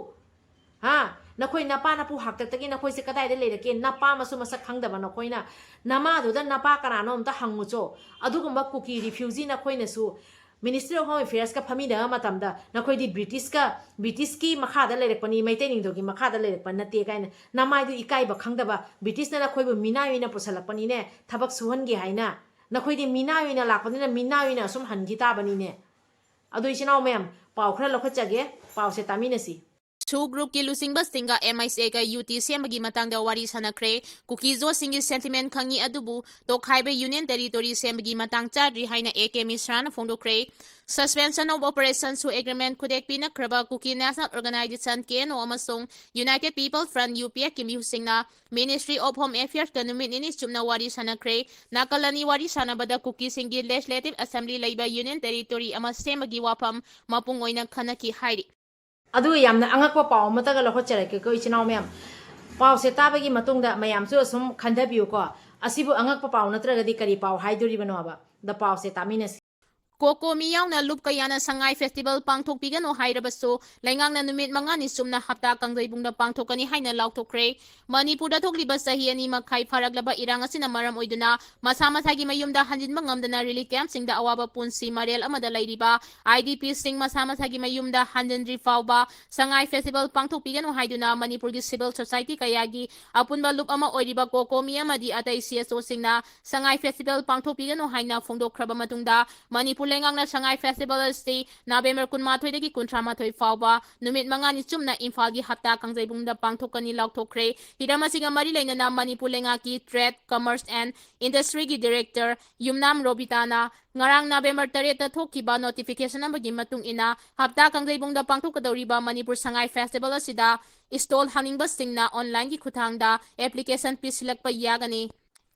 ꯍꯥ? ꯅꯈꯣꯏ ꯅꯄꯥ ꯅꯄꯨ ꯍꯥꯛꯇꯛꯇꯒꯤ ꯅꯈꯣꯏꯁꯦ ꯀꯗꯥꯏꯗ ꯂꯩꯔꯛꯀꯦ? ꯅꯄꯥ ꯃꯁꯨ ꯃꯁꯛ ꯈꯪꯗꯕ ꯅꯈꯣꯏꯅ꯫ ꯅꯃꯥꯗꯨꯗ ꯅꯄꯥ ꯀꯅꯥꯅꯣ ꯑꯝꯇ ꯍꯪꯉꯨꯆꯣ꯫ ꯑꯗꯨꯒꯨꯝꯕ ꯀꯨꯀꯤ refugee ꯅꯈꯣꯏꯅꯁꯨ Ministry of Home Affairsꯀ ꯐꯝꯃꯤꯟꯅꯕ ꯃꯇꯝꯗ ꯅꯈꯣꯏꯗꯤ Britishꯀ, Britishꯀꯤ ꯃꯈꯥꯗ ꯂꯩꯔꯛꯄꯅꯤ, ꯃꯩꯇꯩ ꯅꯤꯡꯊꯧꯒꯤ ꯃꯈꯥꯗ ꯂꯩꯔꯛꯄ ꯅꯠꯇꯦ ꯀꯥꯏꯅ ꯅꯃꯥꯏꯗꯨ ꯏꯀꯥꯏꯕ ꯈꯪꯗꯕ, Britishꯅ ꯅꯈꯣꯏꯕꯨ ꯃꯤꯅꯥꯏ ꯑꯣꯏꯅ ꯄꯨꯁꯜꯂꯛꯄꯅꯤꯅꯦ, ꯊꯕꯛ ꯁꯨꯍꯟꯒꯦ ꯍꯥꯏꯅ꯫ ꯅꯈꯣꯏꯗꯤ ꯃꯤꯅꯥꯏ ꯑꯣꯏꯅ ꯂꯥꯛꯄꯅꯤꯅ ꯃꯤꯅꯥꯏ ꯑꯣꯏꯅ ꯑꯁꯨꯝ ꯍꯟꯈꯤ ꯇꯥꯕꯅꯤꯅꯦ꯫ ꯑꯗꯣ ꯏꯆꯤꯟ ꯏꯅꯥꯎ ꯃꯌꯥꯝ, ꯄꯥꯎ ꯈꯔ ꯂꯧꯈꯠꯆꯒꯦ, ꯄꯥꯎꯁꯦ ꯇꯥꯃꯤꯟꯅꯁꯤ꯫ ꯁꯨ ꯒ꯭ꯔꯨꯞꯀꯤ ꯂꯨꯆꯤꯡꯕꯁꯤꯡꯒ ꯑꯦꯝ ꯑꯥꯏ ꯑꯦꯁ ꯑꯦꯒ ꯌꯨ ꯇꯤ ꯁꯦꯝꯕꯒꯤ ꯃꯇꯥꯡꯗ ꯋꯥꯔꯤ ꯁꯥꯟꯅꯈ꯭ꯔꯦ꯫ ꯀꯨꯀꯤ ꯖꯣꯁꯤꯡꯒꯤ sentiment ꯈꯪꯉꯤ, ꯑꯗꯨꯕꯨ ꯇꯣꯈꯥꯏꯕ Union Territory ꯁꯦꯝꯕꯒꯤ ꯃꯇꯥꯡ ꯆꯥꯗ꯭ꯔꯤ ꯍꯥꯏꯅ ꯑꯦ ꯀꯦ ꯃꯤꯁ꯭ꯔꯥꯅ ꯐꯣꯡꯗꯣꯛꯈ꯭ꯔꯦ꯫ Suspension of Operations ꯁꯨ agreement ꯈꯨꯗꯦꯛ ꯄꯤꯅꯈ꯭ꯔꯕ Kuki National Organisation, K N O, ꯑꯃꯁꯨꯡ United People Front, U P ꯑꯦꯐꯀꯤ ꯃꯤꯍꯨꯠꯁꯤꯡꯅ Ministry of Home Affairsꯀ ꯅꯨꯃꯤꯠ ꯅꯤꯅꯤ ꯆꯨꯞꯅ ꯋꯥꯔꯤ ꯁꯥꯟꯅꯈ꯭ꯔꯦ꯫ ꯅꯥꯀꯜ ꯑꯅꯤ ꯋꯥꯔꯤ ꯁꯥꯟꯅꯕꯗ ꯀꯨꯀꯤꯁꯤꯡꯒꯤ Legislative Assembly ꯂꯩꯕ Union Territory ꯑꯃ ꯁꯦꯝꯕꯒꯤ ꯋꯥꯐꯝ ꯃꯄꯨꯡ ꯑꯣꯏꯅ ꯈꯟꯅꯈꯤ ꯍꯥꯏꯔꯤ꯫ ꯑꯗꯨꯒ ꯌꯥꯝꯅ ꯑꯉꯛꯄ ꯄꯥꯎ ꯑꯃꯠꯇꯒ ꯂꯧꯈꯠꯆꯔꯛꯀꯦꯀꯣ, ꯏꯆꯤꯟ ꯏꯅꯥꯎ ꯃꯌꯥꯝ꯫ ꯄꯥꯎꯁꯦ ꯇꯥꯕꯒꯤ ꯃꯇꯨꯡꯗ ꯃꯌꯥꯝꯁꯨ ꯑꯁꯨꯝ ꯈꯟꯊꯕꯤꯌꯨꯀꯣ, ꯑꯁꯤꯕꯨ ꯑꯉꯛꯄ ꯄꯥꯎ ꯅꯠꯇ꯭ꯔꯒꯗꯤ ꯀꯔꯤ ꯄꯥꯎ ꯍꯥꯏꯗꯣꯔꯤꯕꯅꯣꯕ? ꯗ ꯄꯥꯎꯁꯦ ꯇꯥꯃꯤꯟꯅꯁꯤ꯫ ꯀꯣꯀꯣꯃꯤ ꯌꯥꯎꯅ ꯂꯨꯞ ꯀꯌꯥꯅ ꯁꯉꯥꯏ festival ꯄꯥꯡꯊꯣꯛꯄꯤꯒꯅꯨ ꯍꯥꯏꯔꯕꯁꯨ, ꯂꯩꯉꯥꯛꯅ ꯅꯨꯃꯤꯠ ꯃꯉꯥꯅꯤ ꯆꯨꯞꯅ ꯍꯞꯇꯥ ꯀꯥꯡꯖꯩꯕꯨꯡꯗ ꯄꯥꯡꯊꯣꯛꯀꯅꯤ ꯍꯥꯏꯅ ꯂꯥꯎꯊꯣꯛꯈ꯭ꯔꯦ꯫ ꯃꯅꯤꯄꯨꯔꯗ ꯊꯣꯛꯂꯤꯕ ꯆꯍꯤ ꯑꯅꯤ ꯃꯈꯥꯏ ꯐꯥꯔꯛꯂꯕ ꯏꯔꯥꯡ ꯑꯁꯤꯅ ꯃꯔꯝ ꯑꯣꯏꯗꯨꯅ ꯃꯁꯥ ꯃꯁꯥꯒꯤ ꯃꯌꯨꯝꯗ ꯍꯟꯖꯤꯟꯕ ꯉꯝꯗꯅ relief camp ꯁꯤꯡꯗ ꯑꯋꯥꯕ ꯄꯨꯟꯁꯤ ꯃꯔꯦꯜ ꯑꯃꯗ ꯂꯩꯔꯤꯕ I D P ꯁꯤꯡ ꯃꯁꯥ ꯃꯁꯥꯒꯤ ꯃꯌꯨꯝꯗ ꯍꯟꯖꯤꯟꯗ꯭ꯔꯤ ꯐꯥꯎꯕ ꯁꯉꯥꯏ festival ꯄꯥꯡꯊꯣꯛꯄꯤꯒꯅꯨ ꯍꯥꯏꯗꯨꯅ ꯃꯅꯤꯄꯨꯔꯒꯤ civil society ꯀꯌꯥꯒꯤ ꯑꯄꯨꯟꯕ ꯂꯨꯞ ꯑꯃ ꯑꯣꯏꯔꯤꯕ ꯀꯣꯀꯣꯃꯤ ꯑꯃꯗꯤ ꯑꯇꯩ C S O ꯁꯤꯡꯅ ꯁꯉꯥꯏ festival ꯄꯥꯡꯊꯣꯛꯄꯤꯒꯅꯨ ꯍꯥꯏꯅ ꯐꯣꯡꯗꯣꯛꯈ꯭ꯔꯕ ꯃꯇꯨꯡꯗ ꯃꯅꯤꯄꯨꯔ ꯂꯩꯉꯥꯛꯅ ꯁꯉꯥꯏ ꯐꯦꯁꯇꯤꯚꯦꯜ ꯑꯁꯤ ꯅꯕꯦꯝꯕꯔ ꯀꯨꯟꯃꯥꯊꯣꯏꯗꯒꯤ ꯀꯨꯟꯊ꯭ꯔꯥ ꯃꯥꯊꯣꯏ ꯐꯥꯎꯕ ꯅꯨꯃꯤꯠ ꯃꯉꯥꯅꯤ ꯆꯨꯝꯅ ꯏꯝꯐꯥꯜꯒꯤ ꯍꯞꯇꯥ ꯀꯥꯡꯖꯩꯕꯨꯡꯗ ꯄꯥꯡꯊꯣꯛꯀꯅꯤ ꯂꯥꯎꯊꯣꯛꯈ꯭ꯔꯦ꯫ ꯍꯤꯔꯝ ꯑꯁꯤꯒ ꯃꯔꯤ ꯂꯩꯅꯅ ꯃꯅꯤꯄꯨꯔ ꯂꯩꯉꯥꯛꯀꯤ Trade, Commerce and Industryꯒꯤ Director ꯌꯨꯝꯅꯥꯝ ꯔꯣꯕꯤꯇꯥꯅ ꯉꯔꯥꯡ ꯅꯕꯦꯝꯕꯔ ꯇꯔꯦꯠꯇ ꯊꯣꯛꯈꯤꯕ notification ꯑꯃꯒꯤ ꯃꯇꯨꯡ ꯏꯟꯅ ꯍꯞꯇꯥ ꯀꯥꯡꯖꯩꯕꯨꯡꯗ ꯄꯥꯡꯊꯣꯛꯀꯗꯧꯔꯤꯕ ꯃꯅꯤꯄꯨꯔ ꯁꯉꯥꯏ ꯐꯦꯁꯇꯤꯚꯦꯜ ꯑꯁꯤꯗ stall ꯍꯥꯡꯅꯤꯡꯕꯁꯤꯡꯅ onlineꯒꯤ ꯈꯨꯠꯊꯥꯡꯗ application ꯄꯤꯁꯤꯜꯂꯛꯄ ꯌꯥꯒꯅꯤ꯫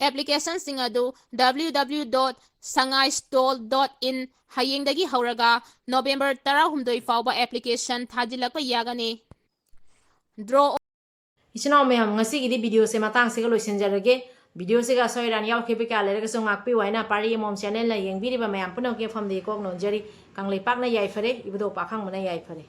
Applicationꯁꯤꯡ ꯑꯗꯨ www dot sangaistall dot in ꯍꯌꯦꯡꯗꯒꯤ ꯍꯧꯔꯒ ꯅꯕꯦꯝꯕꯔ ꯇꯔꯥꯍꯨꯝꯗꯣꯏ ꯐꯥꯎꯕ application ꯊꯥꯖꯤꯜꯂꯛꯄ ꯌꯥꯒꯅꯤ꯫ Draw ꯏꯆꯤꯟ ꯏꯅꯥꯎ ꯃꯌꯥꯝ, ꯉꯁꯤꯒꯤꯗꯤ videoꯁꯦ ꯃꯇꯥꯡꯁꯤꯒ ꯂꯣꯏꯁꯤꯟꯖꯔꯒꯦ꯫ Videoꯁꯤꯒ ꯑꯁꯣꯏ ꯑꯔꯥꯟ ꯌꯥꯎꯈꯤꯕ ꯀꯌꯥ ꯂꯩꯔꯒꯁꯨ ꯉꯥꯛꯄꯤꯌꯨ ꯍꯥꯏꯅ ꯄꯥꯔꯤ ꯑꯃꯣꯝ channelꯅ ꯌꯦꯡꯕꯤꯔꯤꯕ ꯃꯌꯥꯝ ꯄꯨꯝꯅꯃꯛꯀꯤ ꯃꯐꯝꯗ ꯏꯀꯣꯛ ꯅꯣꯟꯖꯔꯤ꯫ ꯀꯪꯂꯩꯄꯥꯛꯅ ꯌꯥꯏꯐꯔꯦ, ꯏꯕꯨꯙꯧ ꯄꯥꯈꯪꯕꯅ ꯌꯥꯏꯐꯔꯦ꯫